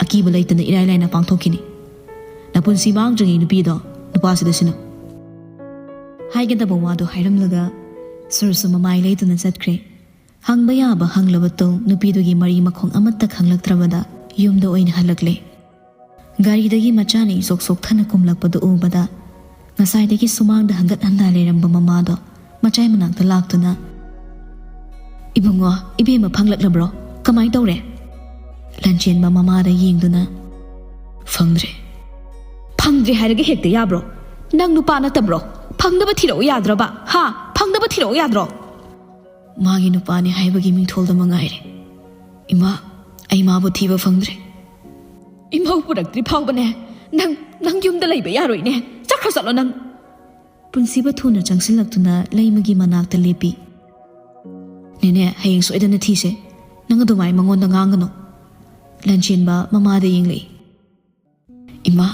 ꯑꯀꯤꯕ ꯂꯩꯇꯅ ꯏꯔꯥꯏ ꯂꯥꯏꯅ ꯄꯥꯡꯊꯣꯛꯈꯤꯅꯤ꯫ ꯅꯄꯨꯟꯁꯤ ꯃꯥꯡꯗ꯭ꯔꯤꯉꯩ ꯅꯨꯄꯤꯗꯣ ꯅꯨꯄꯥꯁꯤꯗ ꯁꯤꯟꯅꯧ꯫" ꯍꯥꯏꯒꯗꯕ ꯋꯥꯗꯨ ꯍꯥꯏꯔꯝꯂꯒ ꯁꯨꯔꯁꯨ ꯃꯃꯥꯏ ꯂꯩꯗꯨꯅ ꯆꯠꯈ꯭ꯔꯦ꯫ ꯍꯪꯕ ꯌꯥꯕ ꯍꯪꯂꯕ ꯇꯨꯡ ꯅꯨꯄꯤꯗꯨꯒꯤ ꯃꯔꯤ ꯃꯈꯣꯡ ꯑꯃꯠꯇ ꯈꯪꯂꯛꯇ꯭ꯔꯕꯗ ꯌꯨꯝꯗ ꯑꯣꯏꯅ ꯍꯜꯂꯛꯂꯦ꯫ ꯒꯥꯔꯤꯗꯒꯤ ꯃꯆꯥꯅ ꯏꯆꯣꯛ ꯆꯣꯛꯊꯅ ꯀꯨꯝꯂꯛꯄꯗꯨ ꯎꯕꯗ ꯉꯁꯥꯏꯗꯒꯤ ꯁꯨꯃꯥꯡꯗ ꯍꯟꯒꯠ ꯍꯟꯗꯥ ꯂꯩꯔꯝꯕ ꯃꯃꯥꯗꯣ ꯃꯆꯥꯏ ꯃꯅꯥꯛꯇ ꯂꯥꯛꯇꯨꯅ, "ꯏꯕꯨꯡꯉꯣ, ꯏꯕꯦꯝꯃ ꯐꯪꯂꯛꯂꯕ꯭ꯔꯣ? ꯀꯃꯥꯏ ꯇꯧꯔꯦ?" ꯂꯟꯆꯦꯟꯕ ꯃꯃꯥꯗ ꯌꯦꯡꯗꯨꯅ, "ꯐꯪꯗ꯭ꯔꯦ꯫" "ꯐꯪꯗ꯭ꯔꯦ ꯍꯥꯏꯔꯒ ꯍꯦꯛꯇ ꯌꯥꯕ꯭ꯔꯣ? ꯅꯪ ꯅꯨꯄꯥ ꯅꯠꯇꯕ꯭ꯔꯣ? ꯐꯪꯅꯕ ꯊꯤꯔꯛꯎ ꯌꯥꯗ꯭ꯔꯕ? ꯍꯥ? ꯐꯪꯅꯕ ꯊꯤꯔꯛꯎ ꯌꯥꯗ꯭ꯔꯣ?" ꯃꯥꯒꯤ ꯅꯨꯄꯥꯅꯤ ꯍꯥꯏꯕꯒꯤ ꯃꯤꯡꯊꯣꯜꯗ ꯃꯉꯥꯏꯔꯦ꯫ ꯏꯃꯥ, ꯑꯩ ꯃꯥꯕꯨ ꯊꯤꯕ ꯐꯪꯗ꯭ꯔꯦ꯫ ꯏꯃꯧ ꯄꯨꯔꯛꯇ꯭ꯔꯤ ꯐꯥꯎꯕꯅꯦ, ꯅꯪ, ꯅꯪ ꯌꯨꯝꯗ ꯂꯩꯕ ꯌꯥꯔꯣꯏꯅꯦ꯫ ꯆꯠꯈ꯭ꯔꯣ ꯆꯠꯂꯣ ꯅꯪ꯫ ꯄꯨꯟꯁꯤꯕ ꯊꯨꯅ ꯆꯪꯁꯤꯜꯂꯛꯇꯨꯅ ꯂꯩꯃꯒꯤ ꯃꯅꯥꯛꯇ ꯂꯦꯞꯄꯤ꯫ "ꯅꯦꯅꯦ, ꯍꯌꯦꯡ ꯁꯣꯏꯗꯅ ꯊꯤꯁꯦ꯫ ꯅꯪ ꯑꯗꯨꯃꯥꯏ ꯃꯉꯣꯟꯗ ꯉꯥꯡꯒꯅꯨ꯫" ꯂꯟꯆꯦꯟꯕ ꯃꯃꯥꯗ ꯌꯦꯡꯂꯛꯏ꯫ "ꯏꯃꯥ,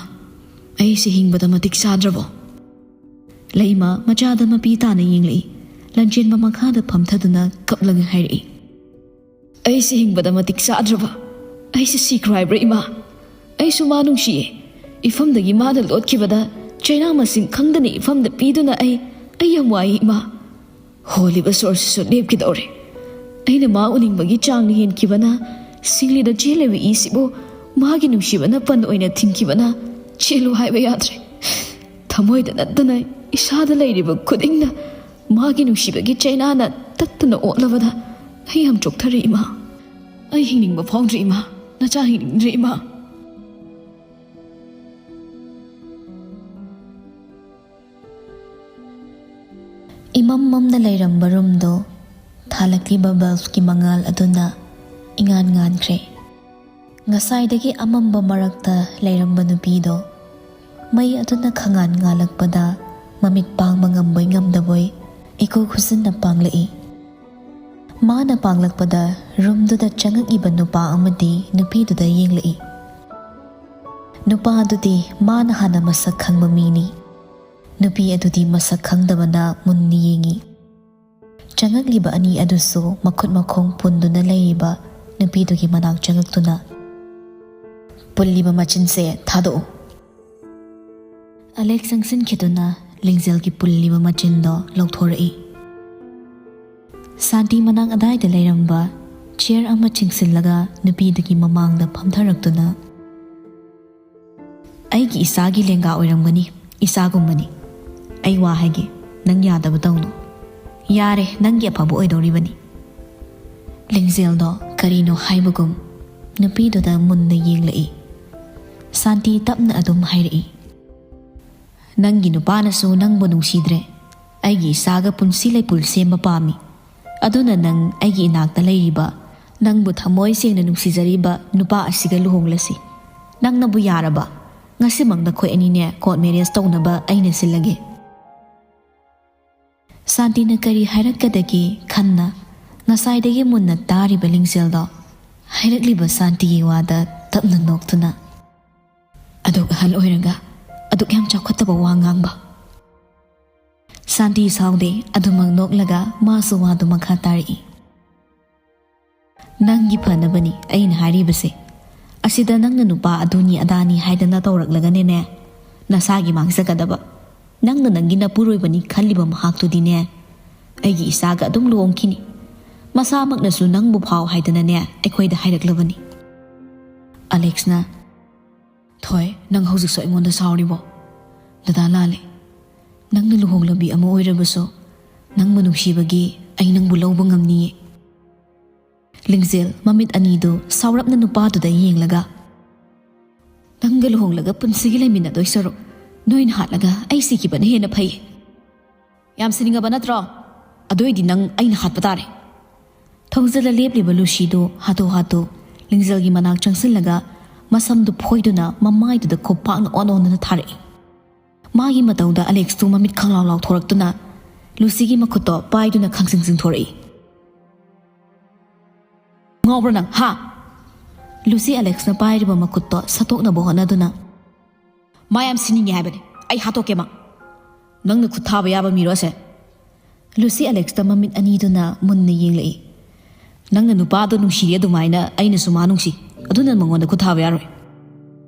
ꯑꯩꯁꯦ ꯍꯤꯡꯕꯗ ꯃꯇꯤꯛ ꯆꯥꯗ꯭ꯔꯕꯣ?" ꯂꯩꯃ ꯃꯆꯥꯗ ꯃꯄꯤ ꯇꯥꯅ ꯌꯦꯡꯂꯛꯏ꯫ ꯂꯟꯆꯦꯟꯕ ꯃꯈꯥꯗ ꯐꯝꯊꯗꯨꯅ ꯀꯞꯂꯒ ꯍꯥꯏꯔꯛꯏ꯫ "ꯑꯩꯁꯦ ꯍꯤꯡꯕꯗ ꯃꯇꯤꯛ ꯆꯥꯗ꯭ꯔꯕ? ꯑꯩꯁꯦ ꯁꯤꯈ꯭ꯔꯣ ꯍꯥꯏꯕ꯭ꯔꯥ ꯏꯃꯥ? ꯑꯩꯁꯨ ꯃꯥ ꯅꯨꯡꯁꯤꯌꯦ꯫ ꯏꯐꯝꯗꯒꯤ ꯃꯥꯅ ꯂꯣꯠꯈꯤꯕꯗ ꯆꯩꯅꯥ ꯃꯁꯤꯡ ꯈꯪꯗꯅ ꯏꯐꯝꯗ ꯄꯤꯗꯨꯅ ꯑꯩ, ꯑꯩ ꯌꯥꯝ ꯋꯥꯏ ꯏꯃꯥ꯫ ꯍꯣꯜꯂꯤꯕ ꯁꯣꯔꯁꯤꯁꯨ ꯂꯦꯞꯀꯗꯧꯔꯦ꯫ ꯑꯩꯅ ꯃꯥ ꯎꯅꯤꯡꯕꯒꯤ ꯆꯥꯡꯅ ꯍꯦꯟꯈꯤꯕꯅ ꯁꯤꯡꯂꯤꯗ ꯆꯦꯜꯂꯤꯕ ꯏꯁꯤꯕꯨ ꯃꯥꯒꯤ ꯅꯨꯡꯁꯤꯕꯅ ꯄꯟ ꯑꯣꯏꯅ ꯊꯤꯡꯈꯤꯕꯅ ꯆꯦꯜꯂꯨ ꯍꯥꯏꯕ ꯌꯥꯗ꯭ꯔꯦ꯫ ꯊꯃꯣꯏꯗ ꯅꯠꯇꯅ ꯏꯁꯥꯗ ꯂꯩꯔꯤꯕ ꯈꯨꯗꯤꯡꯅ ꯃꯥꯒꯤ ꯅꯨꯡꯁꯤꯕꯒꯤ ꯆꯩꯅꯥꯅ ꯇꯠꯇꯅ ꯑꯣꯠꯂꯕꯗ ꯑꯩ ꯌꯥꯝ ꯆꯣꯛꯊꯔꯦ ꯏꯃꯥ꯫ ꯑꯩ ꯍꯤꯡꯅꯤꯡꯕ ꯐꯥꯎꯗ꯭ꯔꯦ ꯏꯃꯥ꯫ ꯅꯆꯥ ꯍꯤꯡꯅꯤꯡꯗ꯭ꯔꯦ ꯏꯃꯥ꯫" ꯏꯃꯝ ꯃꯝꯅ ꯂꯩꯔꯝꯕ ꯔꯨꯝꯗꯣ ꯊꯥꯜꯂꯛꯂꯤꯕ ꯕꯜꯕꯀꯤ ꯃꯉꯥꯜ ꯑꯗꯨꯅ ꯏꯉꯥꯟ ꯉꯥꯟꯈ꯭ꯔꯦ꯫ ꯉꯁꯥꯏꯗꯒꯤ ꯑꯃꯝꯕ ꯃꯔꯛꯇ ꯂꯩꯔꯝꯕ ꯅꯨꯄꯤꯗꯣ ꯃꯩ ꯑꯗꯨꯅ ꯈꯉꯥꯟ ꯉꯥꯜꯂꯛꯄꯗ ꯃꯃꯤꯠ ꯄꯥꯡꯕ ꯉꯝꯕꯣꯏ ꯉꯝꯗꯕꯣꯏ ꯏꯀꯨ ꯈꯨꯖꯤꯟꯅ ꯄꯥꯡꯂꯛꯏ꯫ ꯃꯥꯅ ꯄꯥꯡꯂꯛꯄꯗ ꯔꯨꯝꯗꯨꯗ ꯆꯪꯉꯛꯏꯕ ꯅꯨꯄꯥ ꯑꯃꯗꯤ ꯅꯨꯄꯤꯗꯨꯗ ꯌꯦꯡꯂꯛꯏ꯫ ꯅꯨꯄꯥ ꯑꯗꯨꯗꯤ ꯃꯥꯅ ꯍꯥꯟꯅ ꯃꯁꯛ ꯈꯪꯕ ꯃꯤꯅꯤ꯫ ꯅꯨꯄꯤ ꯑꯗꯨꯗꯤ ꯃꯁꯛ ꯈꯪꯗꯕꯅ ꯃꯨꯟꯅ ꯌꯦꯡꯏ꯫ ꯆꯪꯉꯛꯂꯤꯕ ꯑꯅꯤ ꯑꯗꯨꯁꯨ ꯃꯈꯨꯠ ꯃꯈꯣꯡ ꯄꯨꯟꯗꯨꯅ ꯂꯩꯔꯤꯕ ꯅꯨꯄꯤꯗꯨꯒꯤ ꯃꯅꯥꯛ ꯆꯪꯉꯛꯇꯨꯅ, "ꯄꯨꯜꯂꯤꯕ ꯃꯆꯤꯟꯁꯦ ꯊꯥꯗꯣꯛꯎ꯫" ꯑꯂꯦꯛ ꯆꯪꯁꯤꯟꯈꯤꯗꯨꯅ ꯂꯤꯡꯖꯦꯜꯒꯤ ꯄꯨꯜꯂꯤꯕ ꯃꯆꯤꯟꯗꯣ ꯂꯧꯊꯣꯔꯛꯏ꯫ ꯁꯥꯟꯇꯤ ꯃꯅꯥꯛ ꯑꯗꯥꯏꯗ ꯂꯩꯔꯝꯕ ꯆꯤꯌꯔ ꯑꯃ ꯆꯤꯡꯁꯤꯜꯂꯒ ꯅꯨꯄꯤꯗꯨꯒꯤ ꯃꯃꯥꯡꯗ ꯐꯝꯊꯔꯛꯇꯨꯅ, "ꯑꯩꯒꯤ ꯏꯆꯥꯒꯤ ꯂꯦꯡꯒꯥ ꯑꯣꯏꯔꯝꯒꯅꯤ, ꯏꯆꯥꯒꯨꯝꯕꯅꯤ꯫ ꯑꯩ ꯋꯥ ꯍꯥꯏꯒꯦ, ꯅꯪ ꯌꯥꯗꯕ ꯇꯧꯅꯨ꯫ ꯌꯥꯔꯦ, ꯅꯪꯒꯤ ꯑꯐꯕ ꯑꯣꯏꯗꯧꯔꯤꯕꯅꯤ꯫" ꯂꯤꯡꯖꯦꯜꯗꯣ ꯀꯔꯤꯅꯣ ꯍꯥꯏꯕꯒꯨꯝ ꯅꯨꯄꯤꯗꯨꯗ ꯃꯨꯟꯅ ꯌꯦꯡꯂꯛꯏ꯫ ꯁꯥꯟꯇꯤ ꯇꯞꯅ ꯑꯗꯨꯝ ꯍꯥꯏꯔꯛꯏ, "ꯅꯪꯒꯤ ꯅꯨꯄꯥꯅꯁꯨ ꯅꯪꯕꯨ ꯅꯨꯡꯁꯤꯗ꯭ꯔꯦ꯫ ꯑꯩꯒꯤ ꯏꯆꯥꯒ ꯄꯨꯟꯁꯤ ꯂꯩꯄꯨꯜ ꯁꯦꯝꯕ ꯄꯥꯝꯃꯤ꯫ ꯑꯗꯨꯅ ꯅꯪ ꯑꯩꯒꯤ ꯏꯅꯥꯛꯇ ꯂꯩꯔꯤꯕ, ꯅꯪꯕꯨ ꯊꯃꯣꯏ ꯁꯦꯡꯅ ꯅꯨꯡꯁꯤꯖꯔꯤꯕ ꯅꯨꯄꯥ ꯑꯁꯤꯒ ꯂꯨꯍꯣꯡꯂꯁꯤ꯫ ꯅꯪꯅꯕꯨ ꯌꯥꯔꯕ, ꯉꯁꯤꯃꯛ ꯅꯈꯣꯏ ꯑꯅꯤꯅꯦ court marriage ꯇꯧꯅꯕ ꯑꯩꯅ ꯁꯤꯜꯂꯒꯦ꯫ ꯁꯥꯟꯇꯤꯅ ꯀꯔꯤ ꯍꯥꯏꯔꯛꯀꯗꯒꯦ ꯈꯟꯅ ꯉꯁꯥꯏꯗꯒꯤ ꯃꯨꯟꯅ ꯇꯥꯔꯤꯕ ꯂꯤꯡꯖꯦꯜꯗꯣ ꯍꯥꯏꯔꯛꯂꯤꯕ ꯁꯥꯟꯇꯤꯒꯤ ꯋꯥꯗ ꯇꯞꯅ ꯅꯣꯛꯇꯨꯅ, "ꯑꯗꯨꯛ ꯑꯍꯜ ꯑꯣꯏꯔꯒ ꯑꯗꯨꯛ ꯌꯥꯝ ꯆꯥꯎꯈꯠꯇꯕ ꯋꯥ ꯉꯥꯡꯕ?" ꯁꯥꯟꯇꯤ ꯁꯥꯎꯗꯦ, ꯑꯗꯨꯃꯛ ꯅꯣꯛꯂꯒ ꯃꯥꯁꯨ ꯋꯥꯗꯨ ꯃꯈꯥ ꯇꯥꯔꯛꯏ꯫ "ꯅꯪꯒꯤ ꯐꯅꯕꯅꯤ ꯑꯩꯅ ꯍꯥꯏꯔꯤꯕꯁꯦ꯫ ꯑꯁꯤꯗ ꯅꯪꯅ ꯅꯨꯄꯥ ꯑꯗꯨꯅꯤ ꯑꯗꯥꯅꯤ ꯍꯥꯏꯗꯅ ꯇꯧꯔꯛꯂꯒꯅꯦꯅꯦ, ꯅꯁꯥꯒꯤ ꯃꯥꯡꯖꯒꯗꯕ꯫ ꯅꯪꯅ ꯅꯪꯒꯤ ꯅꯄꯨꯔꯣꯏꯕꯅꯤ ꯈꯜꯂꯤꯕ ꯃꯍꯥꯛꯇꯨꯗꯤꯅꯦ, ꯑꯩꯒꯤ ꯏꯆꯥꯒ ꯑꯗꯨꯝ ꯂꯨꯍꯣꯡꯈꯤꯅꯤ꯫ ꯃꯁꯥꯃꯛꯅꯁꯨ ꯅꯪꯕꯨ ꯐꯥꯎ ꯍꯥꯏꯗꯅꯅꯦ ꯑꯩꯈꯣꯏꯗ ꯍꯥꯏꯔꯛꯂꯕꯅꯤ꯫" ꯑꯂꯦꯛꯁꯅ, "ꯊꯣꯏ, ꯅꯪ ꯍꯧꯖꯤꯛꯁꯨ ꯑꯩꯉꯣꯟꯗ ꯁꯥꯎꯔꯤꯕꯣ? ꯗꯗꯥ ꯂꯥꯜꯂꯦ꯫ ꯅꯪꯅ ꯂꯨꯍꯣꯡꯂꯕꯤ ꯑꯃ ꯑꯣꯏꯔꯕꯁꯨ, ꯅꯪꯕꯨ ꯅꯨꯡꯁꯤꯕꯒꯤ ꯑꯩ ꯅꯪꯕꯨ ꯂꯧꯕ ꯉꯝꯅꯤꯌꯦ꯫" ꯂꯤꯡꯖꯦꯜ ꯃꯃꯤꯠ ꯑꯅꯤꯗꯨ ꯁꯥꯎꯔꯞꯅ ꯅꯨꯄꯥꯗꯨꯗ ꯌꯦꯡꯂꯒ, "ꯅꯪꯒ ꯂꯨꯍꯣꯡꯂꯒ ꯄꯨꯟꯁꯤꯒꯤ ꯂꯩꯃꯤꯟꯅꯗꯣꯏ ꯁꯔꯨꯛ, ꯅꯣꯏꯅ ꯍꯥꯠꯂꯒ ꯑꯩ ꯁꯤꯈꯤꯕꯅ ꯍꯦꯟꯅ ꯐꯩ꯫ ꯌꯥꯝ ꯁꯤꯅꯤꯡꯉꯕ ꯅꯠꯇ꯭ꯔꯣ? ꯑꯗꯨꯏꯗꯤ ꯅꯪ ꯑꯩꯅ ꯍꯥꯠꯄ ꯇꯥꯔꯦ꯫" ꯊꯣꯡꯖꯤꯜꯂ ꯂꯦꯞꯂꯤꯕ ꯂꯨꯁꯤꯗꯨ ꯍꯥꯊꯨ ꯍꯥꯊꯨ ꯂꯤꯡꯖꯦꯜꯒꯤ ꯃꯅꯥꯛ ꯆꯪꯁꯤꯜꯂꯒ ꯃꯁꯝꯗꯨ ꯐꯣꯏꯗꯨꯅ ꯃꯃꯥꯏꯗꯨꯗ ꯈꯨꯄꯥꯛꯅ ꯑꯣꯟ ꯑꯣꯟꯗꯨꯅ ꯊꯥꯔꯛꯏ꯫ ꯃꯥꯒꯤ ꯃꯇꯧꯗ ꯑꯂꯦꯛꯁꯇꯨ ꯃꯃꯤꯠ ꯈꯪꯂꯥꯎ ꯂꯥꯎꯊꯣꯔꯛꯇꯨꯅ ꯂꯨꯁꯤꯒꯤ ꯃꯈꯨꯠꯇꯣ ꯄꯥꯏꯗꯨꯅ ꯈꯪꯁꯤꯡ ꯁꯤꯡꯊꯣꯔꯛꯏ꯫ "ꯉꯥꯎꯕ꯭ꯔꯣ ꯅꯪ, ꯍꯥ?" ꯂꯨꯁꯤ ꯑꯂꯦꯛꯁꯅ ꯄꯥꯏꯔꯤꯕ ꯃꯈꯨꯠꯇꯣ ꯁꯠꯇꯣꯛꯅꯕ ꯍꯣꯠꯅꯗꯨꯅ, "ꯃꯥ ꯌꯥꯝ ꯁꯤꯅꯤꯡꯉꯦ ꯍꯥꯏꯕꯅꯦ, ꯑꯩ ꯍꯥꯠꯇꯣꯛꯀꯦ ꯃꯥ꯫" "ꯅꯪꯅ ꯈꯨꯠ ꯊꯥꯕ ꯌꯥꯕ ꯃꯤꯔꯣ ꯑꯁꯦ?" ꯂꯨꯁꯤ ꯑꯂꯦꯛꯁꯇ ꯃꯃꯤꯠ ꯑꯅꯤꯗꯨꯅ ꯃꯨꯟꯅ ꯌꯦꯡꯂꯛꯏ꯫ "ꯅꯪꯅ ꯅꯨꯄꯥꯗꯣ ꯅꯨꯡꯁꯤꯔꯤ ꯑꯗꯨꯃꯥꯏꯅ ꯑꯩꯅꯁꯨ ꯃꯥ ꯅꯨꯡꯁꯤ, ꯑꯗꯨꯅ ꯃꯉꯣꯟꯗ ꯈꯨꯠ ꯊꯥꯕ ꯌꯥꯔꯣꯏ꯫"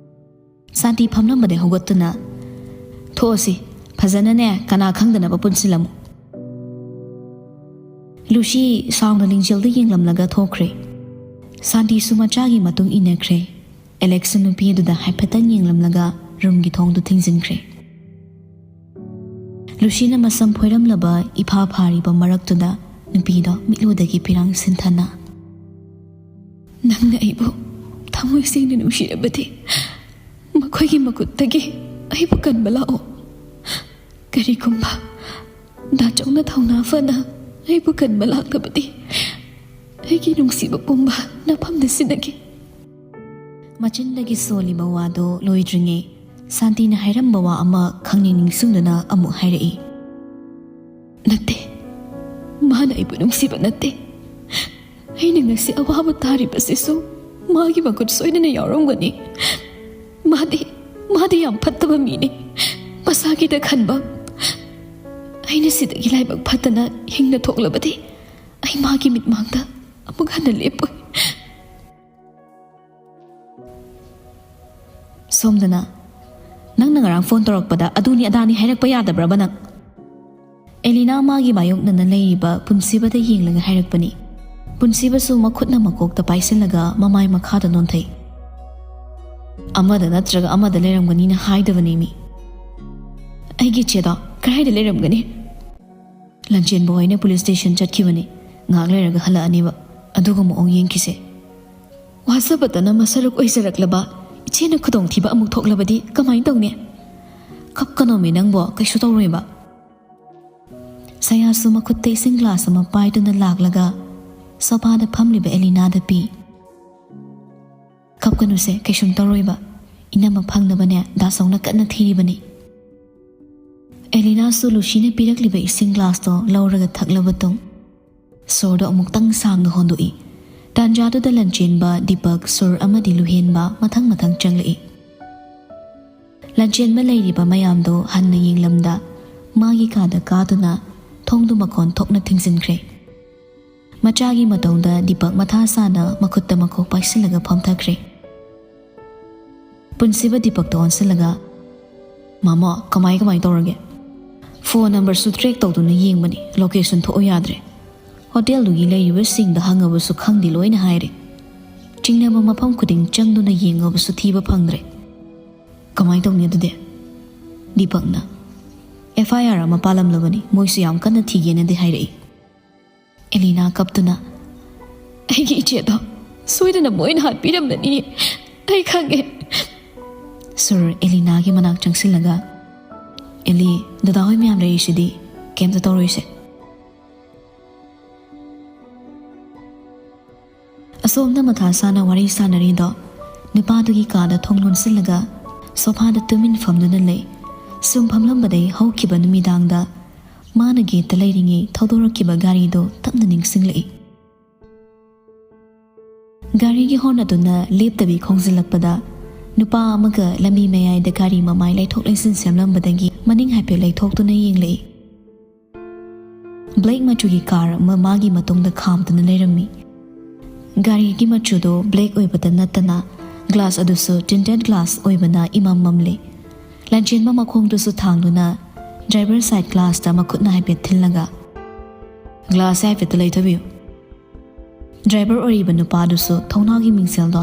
ꯁꯥꯟꯇꯤ ꯐꯝꯂꯝꯕꯗꯩ ꯍꯧꯒꯠꯇꯨꯅ, "ꯊꯣꯛꯑꯁꯤ, ꯐꯖꯅꯅꯦ ꯀꯅꯥ ꯈꯪꯗꯅꯕ ꯄꯨꯟꯁꯤꯜꯂꯝꯃꯨ꯫" ꯂꯨꯁꯤ ꯁꯥꯎꯅ ꯂꯤꯡꯖꯦꯜꯗ ꯌꯦꯡꯂꯝꯂꯒ ꯊꯣꯛꯈ꯭ꯔꯦ꯫ ꯁꯥꯟꯇꯤꯁꯨ ꯃꯆꯥꯒꯤ ꯃꯇꯨꯡ ꯏꯟꯅꯈ꯭ꯔꯦ꯫ ꯑꯦꯂꯦꯛꯁꯁꯨ ꯅꯨꯄꯤ ꯑꯗꯨꯗ ꯍꯥꯏꯐꯦꯠꯇꯪ ꯌꯦꯡꯂꯝꯂꯒ ꯔꯨꯝꯒꯤ ꯊꯣꯡꯗꯨ ꯊꯤꯡꯖꯤꯟꯈ꯭ꯔꯦ꯫ ꯂꯨꯁꯤꯅ ꯃꯁꯝ ꯐꯣꯏꯔꯝꯂꯕ ꯏꯐꯥ ꯐꯥꯔꯤꯕ ꯃꯔꯛꯇꯨꯗ ꯅꯨꯄꯤꯗꯣ ꯃꯤꯠꯂꯨꯗꯒꯤ ꯄꯤꯔꯥꯡ ꯁꯤꯟꯊꯅ, "ꯅꯪꯅ ꯑꯩꯕꯨ ꯊꯃꯣꯏ ꯁꯦꯡꯅ ꯅꯨꯡꯁꯤꯔꯕꯗꯤ ꯃꯈꯣꯏꯒꯤ ꯃꯈꯨꯠꯇꯒꯤ ꯑꯩꯕꯨ ꯀꯟꯕ ꯂꯥꯛꯑꯣ꯫ ꯀꯔꯤꯒꯨꯝꯕ ꯗꯥꯆꯧꯅ ꯊꯧꯅꯥ ꯐꯅ ꯑꯩꯕꯨ ꯀꯟꯕ ꯂꯥꯛꯂꯕꯗꯤ ꯑꯩꯒꯤ ꯅꯨꯡꯁꯤꯕ ꯄꯨꯝꯕ ꯅꯐꯝꯗ ꯁꯤꯟꯅꯒꯦ꯫ ꯃꯆꯤꯟꯗꯒꯤ ꯁꯣꯜꯂꯤꯕ ꯋꯥꯗꯨ ꯂꯣꯏꯗ꯭ꯔꯤꯉꯩ ꯁꯥꯟꯇꯤꯅ ꯍꯥꯏꯔꯝꯕ ꯋꯥ ꯑꯃ ꯈꯪꯅꯤꯡ ꯅꯤꯡꯁꯤꯡꯗꯨꯅ ꯑꯃꯨꯛ ꯍꯥꯏꯔꯛꯏ꯫ ꯅꯠꯇꯦ, ꯃꯥꯅ ꯑꯩꯕꯨ ꯅꯨꯡꯁꯤꯕ ꯅꯠꯇꯦ꯫ ꯑꯩꯅ ꯉꯁꯤ ꯑꯋꯥꯕ ꯇꯥꯔꯤꯕꯁꯤꯁꯨ ꯃꯥꯒꯤ ꯃꯈꯨꯠ ꯁꯣꯏꯗꯅ ꯌꯥꯎꯔꯝꯒꯅꯤ꯫ ꯃꯥꯗꯤ, ꯃꯥꯗꯤ ꯌꯥꯝ ꯐꯠꯇꯕ ꯃꯤꯅꯤ꯫ ꯃꯁꯥꯒꯤꯗ ꯈꯟꯕ꯫ ꯑꯩꯅ ꯁꯤꯗꯒꯤ ꯂꯥꯏꯕꯛ ꯐꯠꯇꯅ ꯍꯤꯡꯅ ꯊꯣꯛꯂꯕꯗꯤ ꯑꯩ ꯃꯥꯒꯤ ꯃꯤꯠꯃꯥꯡꯗ ꯑꯃꯨꯛ ꯍꯟꯅ ꯂꯦꯞꯄꯣꯏ꯫ ꯁꯣꯝꯗꯅ, ꯅꯪꯅ ꯉꯔꯥꯡ ꯐꯣꯟ ꯇꯧꯔꯛꯄꯗ ꯑꯗꯨꯅꯤ ꯑꯗꯥꯅꯤ ꯍꯥꯏꯔꯛꯄ ꯌꯥꯗꯕ꯭ꯔꯕ ꯅꯪ? ꯑꯦꯂꯤꯅꯥ ꯃꯥꯒꯤ ꯃꯥꯌꯣꯛꯅꯅ ꯂꯩꯔꯤꯕ ꯄꯨꯟꯁꯤꯕꯗ ꯌꯦꯡꯂꯒ ꯍꯥꯏꯔꯛꯄꯅꯤ꯫ ꯄꯨꯟꯁꯤꯕꯁꯨ ꯃꯈꯨꯠꯅ ꯃꯀꯣꯛꯇ ꯄꯥꯏꯁꯤꯜꯂꯒ ꯃꯃꯥꯏ ꯃꯈꯥꯗ ꯅꯣꯟꯊꯩ꯫ ꯑꯃꯗ ꯅꯠꯇ꯭ꯔꯒ ꯑꯃꯗ ꯂꯩꯔꯝꯒꯅꯤꯅ ꯍꯥꯏꯗꯕꯅꯦ ꯃꯤ꯫ ꯑꯩꯒꯤ ꯏꯆꯦꯗꯣ ꯀꯗꯥꯏꯗ ꯂꯩꯔꯝꯒꯅꯤ? ꯂꯟꯆꯦꯟꯕ ꯍꯣꯏꯅ ꯄꯨꯂꯤꯁ ꯁ꯭ꯇꯦꯁꯟ ꯆꯠꯈꯤꯕꯅꯤ꯫ ꯉꯥꯏꯍꯥꯛ ꯂꯩꯔꯒ ꯍꯜꯂꯛꯑꯅꯤꯕ꯫ ꯑꯗꯨꯒ ꯃꯑꯣꯡ ꯌꯦꯡꯈꯤꯁꯦ꯫ ꯋꯥꯖꯕꯇꯅ ꯃꯁꯔꯨꯛ ꯑꯣꯏꯖꯔꯛꯂꯕ ꯏꯆꯦꯅ ꯈꯨꯗꯣꯡꯊꯤꯕ ꯑꯃꯨꯛ ꯊꯣꯛꯂꯕꯗꯤ ꯀꯃꯥꯏꯅ ꯇꯧꯅꯤ? ꯀꯞꯀꯅꯣꯃꯤ ꯅꯪꯕꯣ, ꯀꯩꯁꯨ ꯇꯧꯔꯣꯏꯕ꯫ ꯁꯌꯥꯁꯨ ꯃꯈꯨꯠꯇ ꯏꯁꯤꯡ ꯒ꯭ꯂꯥꯁ ꯑꯃ ꯄꯥꯏꯗꯨꯅ ꯂꯥꯛꯂꯒ ꯁꯣꯐꯥꯗ ꯐꯝꯂꯤꯕ ꯑꯦꯂꯤꯅꯥꯗ ꯄꯤ꯫ ꯀꯞꯀꯅꯨꯁꯦ, ꯀꯩꯁꯨꯝ ꯇꯧꯔꯣꯏꯕ꯫ ꯏꯅꯝꯃ ꯐꯪꯅꯕꯅꯦ ꯗꯥꯁꯧꯅ ꯀꯟꯅ ꯊꯤꯔꯤꯕꯅꯤ꯫ ꯑꯦꯂꯤꯅꯥꯁꯨ ꯂꯨꯁꯤꯅ ꯄꯤꯔꯛꯂꯤꯕ ꯏꯁꯤꯡ ꯒ꯭ꯂꯥꯁꯇꯣ ꯂꯧꯔꯒ ꯊꯛꯂꯕ ꯇꯨꯡ ꯁꯣꯔꯗꯣ ꯑꯃꯨꯛꯇꯪ ꯁꯥꯡꯅ ꯍꯣꯟꯗꯣꯛꯏ꯫ ꯇꯥꯟꯖꯥꯗꯨꯗ ꯂꯟꯆꯦꯟꯕ, ꯗꯤꯄꯛ, ꯁꯨꯔ ꯑꯃꯗꯤ ꯂꯨꯍꯦꯟꯕ ꯃꯊꯪ ꯃꯊꯪ ꯆꯪꯂꯛꯏ꯫ ꯂꯟꯆꯦꯟꯕ ꯂꯩꯔꯤꯕ ꯃꯌꯥꯝꯗꯣ ꯍꯟꯅ ꯌꯦꯡꯂꯝꯗ ꯃꯥꯒꯤ ꯀꯥꯗ ꯀꯥꯗꯨꯅ ꯊꯣꯡꯗꯨ ꯃꯈꯣꯟ ꯊꯣꯛꯅ ꯊꯤꯡꯖꯤꯟꯈ꯭ꯔꯦ꯫ ꯃꯆꯥꯒꯤ ꯃꯇꯧꯗ ꯗꯤꯄꯛ ꯃꯊꯥ ꯁꯥꯅ ꯃꯈꯨꯠꯇ ꯃꯀꯣꯛ ꯄꯥꯏꯁꯤꯜꯂꯒ ꯐꯝꯊꯈ꯭ꯔꯦ꯫ ꯄꯨꯟꯁꯤꯕ ꯗꯤꯄꯛꯇ ꯑꯣꯟꯁꯤꯜꯂꯒ, "ꯃꯥꯃꯣ, ꯀꯃꯥꯏ ꯀꯃꯥꯏ ꯇꯧꯔꯒꯦ?" "ꯐꯣꯟ ꯅꯝꯕꯔꯁꯨ ꯇ꯭ꯔꯦꯛ ꯇꯧꯗꯨꯅ ꯌꯦꯡꯕꯅꯤ, ꯂꯣꯀꯦꯁꯟ ꯊꯣꯛꯎ ꯌꯥꯗ꯭ꯔꯦ꯫ ꯍꯣꯇꯦꯜꯗꯨꯒꯤ ꯂꯩꯔꯤꯕꯁꯤꯡꯗ ꯍꯪꯉꯕꯁꯨ ꯈꯪꯗꯦ, ꯂꯣꯏꯅ ꯍꯥꯏꯔꯦ꯫ ꯆꯤꯡꯅꯕ ꯃꯐꯝ ꯈꯨꯗꯤꯡ ꯆꯪꯗꯨꯅ ꯌꯦꯡꯉꯕꯁꯨ ꯊꯤꯕ ꯐꯪꯗ꯭ꯔꯦ꯫ ꯀꯃꯥꯏ ꯇꯧꯅꯤ ꯑꯗꯨꯗꯤ?" ꯗꯤꯄꯛꯅ, "ꯑꯦꯐ ꯑꯥꯏ ꯑꯥꯔ ꯑꯃ ꯄꯥꯜꯂꯝꯂꯕꯅꯤ, ꯃꯣꯏꯁꯨ ꯌꯥꯝ ꯀꯟꯅ ꯊꯤꯒꯦꯅꯗꯤ ꯍꯥꯏꯔꯛꯏ꯫" ꯑꯦꯂꯤꯅꯥ ꯀꯞꯇꯨꯅ, "ꯑꯩꯒꯤ ꯏꯆꯦꯗꯣ ꯁꯣꯏꯗꯅ ꯃꯣꯏꯅ ꯍꯥꯠꯄꯤꯔꯝꯂꯅꯤ, ꯑꯩ ꯈꯪꯉꯦ꯫" ꯁꯨꯔ ꯑꯦꯂꯤꯅꯥꯒꯤ ꯃꯅꯥꯛ ꯆꯪꯁꯤꯜꯂꯒ, "ꯑꯦꯂꯤ, ꯗꯗꯥ ꯍꯣꯏ ꯃꯌꯥꯝ ꯂꯩꯔꯤꯁꯤꯗꯤ, ꯀꯩꯝꯇ ꯇꯧꯔꯣꯏꯁꯦ꯫" ꯁꯣꯝꯗ ꯃꯊꯥ ꯁꯥꯅ ꯋꯥꯔꯤ ꯁꯥꯅꯔꯤꯗꯣ ꯅꯨꯄꯥꯗꯨꯒꯤ ꯀꯥꯗ ꯊꯣꯡ ꯂꯣꯟꯁꯤꯜꯂꯒ ꯁꯣꯐꯥꯗ ꯇꯨꯃꯤꯟ ꯐꯝꯗꯨꯅ ꯂꯩ꯫ ꯁꯨꯝ ꯐꯝꯂꯝꯕꯗꯩ ꯍꯧꯈꯤꯕ ꯅꯨꯃꯤꯗꯥꯡꯗ ꯃꯥꯅ ꯒꯦꯠꯇ ꯂꯩꯔꯤꯉꯩ ꯊꯧꯗꯣꯔꯛꯈꯤꯕ ꯒꯥꯔꯤꯗꯣ ꯇꯞꯅ ꯅꯤꯡꯁꯤꯡꯂꯛꯏ꯫ ꯒꯥꯔꯤꯒꯤ ꯍꯣꯔꯟ ꯑꯗꯨꯅ ꯂꯦꯞꯇꯕꯤ ꯈꯣꯡꯖꯤꯜꯂꯛꯄꯗ ꯅꯨꯄꯥ ꯑꯃꯒ ꯂꯝꯕꯤ ꯃꯌꯥꯏꯗ ꯒꯥꯔꯤ ꯃꯃꯥꯏ ꯂꯩꯊꯣꯛ ꯂꯩꯁꯤꯟ ꯁꯦꯝꯂꯝꯕꯗꯒꯤ ꯃꯅꯤꯡ ꯍꯥꯏꯐꯦꯠ ꯂꯩꯊꯣꯛꯇꯨꯅ ꯌꯦꯡꯂꯛꯏ꯫ ꯕ꯭ꯂꯦꯛ ꯃꯆꯨꯒꯤ ꯀꯥꯔ ꯑꯃ ꯃꯥꯒꯤ ꯃꯇꯨꯡꯗ ꯈꯥꯝꯗꯨꯅ ꯂꯩꯔꯝꯃꯤ꯫ ꯒꯥꯔꯤꯒꯤ ꯃꯆꯨꯗꯣ ꯕ꯭ꯂꯦꯛ ꯑꯣꯏꯕꯇ ꯅꯠꯇꯅ ꯒ꯭ꯂꯥꯁ ꯑꯗꯨꯁꯨ ꯇꯤꯟꯇꯦꯗ ꯒ꯭ꯂꯥꯁ ꯑꯣꯏꯕꯅ ꯏꯃꯝ ꯃꯝꯂꯤ꯫ ꯂꯟꯆꯦꯟꯕ ꯃꯈꯣꯡꯗꯨꯁꯨ ꯊꯥꯡꯗꯨꯅ ꯗ꯭ꯔꯥꯏꯚꯔ ꯁꯥꯏꯗ ꯒ꯭ꯂꯥꯁꯇ ꯃꯈꯨꯠꯅ ꯍꯥꯏꯐꯦꯠ ꯊꯤꯜꯂꯒ, "ꯒ꯭ꯂꯥꯁꯁꯦ ꯍꯥꯏꯐꯦꯠꯇ ꯂꯩꯊꯕꯤꯌꯨ꯫" ꯗ꯭ꯔꯥꯏꯚꯔ ꯑꯣꯏꯔꯤꯕ ꯅꯨꯄꯥꯗꯨꯁꯨ ꯊꯣꯡꯅꯥꯎꯒꯤ ꯃꯤꯡꯁꯦꯜꯗꯣ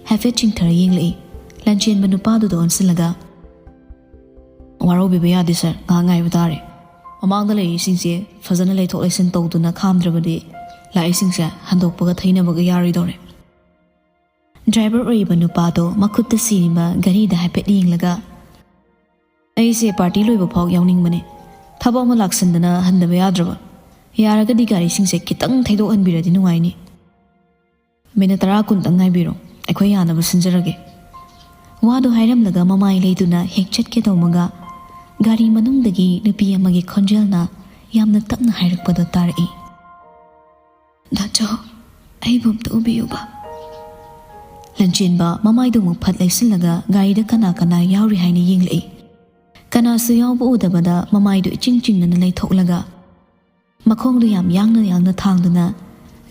ꯍꯥꯏꯐꯦꯠ ꯆꯤꯡꯊꯔ ꯌꯦꯡꯂꯛꯏ꯫ ꯂꯟꯆꯦꯟꯕ ꯅꯨꯄꯥꯗꯨꯗ ꯑꯣꯟꯁꯤꯜꯂꯒ, "ꯋꯥꯔꯧꯕꯤꯕ ꯌꯥꯗꯦ ꯁꯥꯔ, ꯉꯥꯏꯍꯥꯛ ꯉꯥꯏꯕ ꯇꯥꯔꯦ꯫ ꯃꯃꯥꯡꯗ ꯂꯩꯔꯤꯁꯤꯡꯁꯦ ꯐꯖꯅ ꯂꯩꯊꯣꯛ ꯂꯩꯁꯤꯟ ꯇꯧꯗꯨꯅ ꯈꯥꯝꯗ꯭ꯔꯕꯗꯤ ꯂꯥꯛꯏꯁꯤꯡꯁꯦ ꯍꯟꯗꯣꯛꯄꯒ ꯊꯩꯅꯕꯒ ꯌꯥꯔꯣꯏꯗꯧꯔꯦ꯫" ꯗ꯭ꯔꯥꯏꯚꯔ ꯑꯣꯏꯔꯤꯕ ꯅꯨꯄꯥꯗꯣ ꯃꯈꯨꯠꯇ ꯁꯤꯔꯤꯕ ꯘꯔꯤꯗ ꯍꯥꯏꯐꯦꯠ ꯌꯦꯡꯂꯒ, "ꯑꯩꯁꯦ ꯄꯥꯔꯇꯤ ꯂꯣꯏꯕ ꯐꯥꯎ ꯌꯥꯎꯅꯤꯡꯕꯅꯦ꯫ ꯊꯕꯛ ꯑꯃ ꯂꯥꯛꯁꯤꯟꯗꯅ ꯍꯟꯗꯕ ꯌꯥꯗ꯭ꯔꯕ꯫ ꯌꯥꯔꯒꯗꯤ ꯒꯥꯔꯤꯁꯤꯡꯁꯦ ꯈꯤꯇꯪ ꯊꯩꯗꯣꯛꯍꯟꯕꯤꯔꯗꯤ ꯅꯨꯡꯉꯥꯏꯅꯤ꯫ ꯃꯤꯅꯤꯠ ꯇꯔꯥ ꯀꯨꯟꯇꯪ ꯉꯥꯏꯕꯤꯔꯣ, ꯑꯩꯈꯣꯏ ꯌꯥꯅꯕ ꯁꯤꯟꯖꯔꯒꯦ꯫" ꯋꯥꯗꯣ ꯍꯥꯏꯔꯝꯂꯒ ꯃꯃꯥꯏ ꯂꯩꯗꯨꯅ ꯍꯦꯛ ꯆꯠꯀꯦ ꯇꯧꯕꯒ ꯒꯥꯔꯤ ꯃꯅꯨꯡꯗꯒꯤ ꯅꯨꯄꯤ ꯑꯃꯒꯤ ꯈꯣꯟꯖꯦꯜꯅ ꯌꯥꯝꯅ ꯇꯞꯅ ꯍꯥꯏꯔꯛꯄꯗꯣ ꯇꯥꯔꯛꯏ꯫ "ꯗꯥꯆꯧ, ꯑꯩꯕꯨ ꯑꯝꯇ ꯎꯕꯤꯌꯨꯕ꯫" ꯂꯟꯆꯦꯟꯕ ꯃꯃꯥꯏꯗꯨ ꯑꯃꯨꯛ ꯐꯠ ꯂꯩꯁꯤꯜꯂꯒ ꯒꯥꯔꯤꯗ ꯀꯅꯥ ꯀꯅꯥ ꯌꯥꯎꯔꯤ ꯍꯥꯏꯅ ꯌꯦꯡꯂꯛꯏ꯫ ꯀꯅꯥꯁꯨ ꯌꯥꯎꯕ ꯎꯗꯕꯗ ꯃꯃꯥꯏꯗꯨ ꯏꯆꯤꯡ ꯆꯤꯡꯅꯅ ꯂꯩꯊꯣꯛꯂꯒ ꯃꯈꯣꯡꯗꯨ ꯌꯥꯝ ꯌꯥꯡꯅ ꯌꯥꯡꯅ ꯊꯥꯡꯗꯨꯅ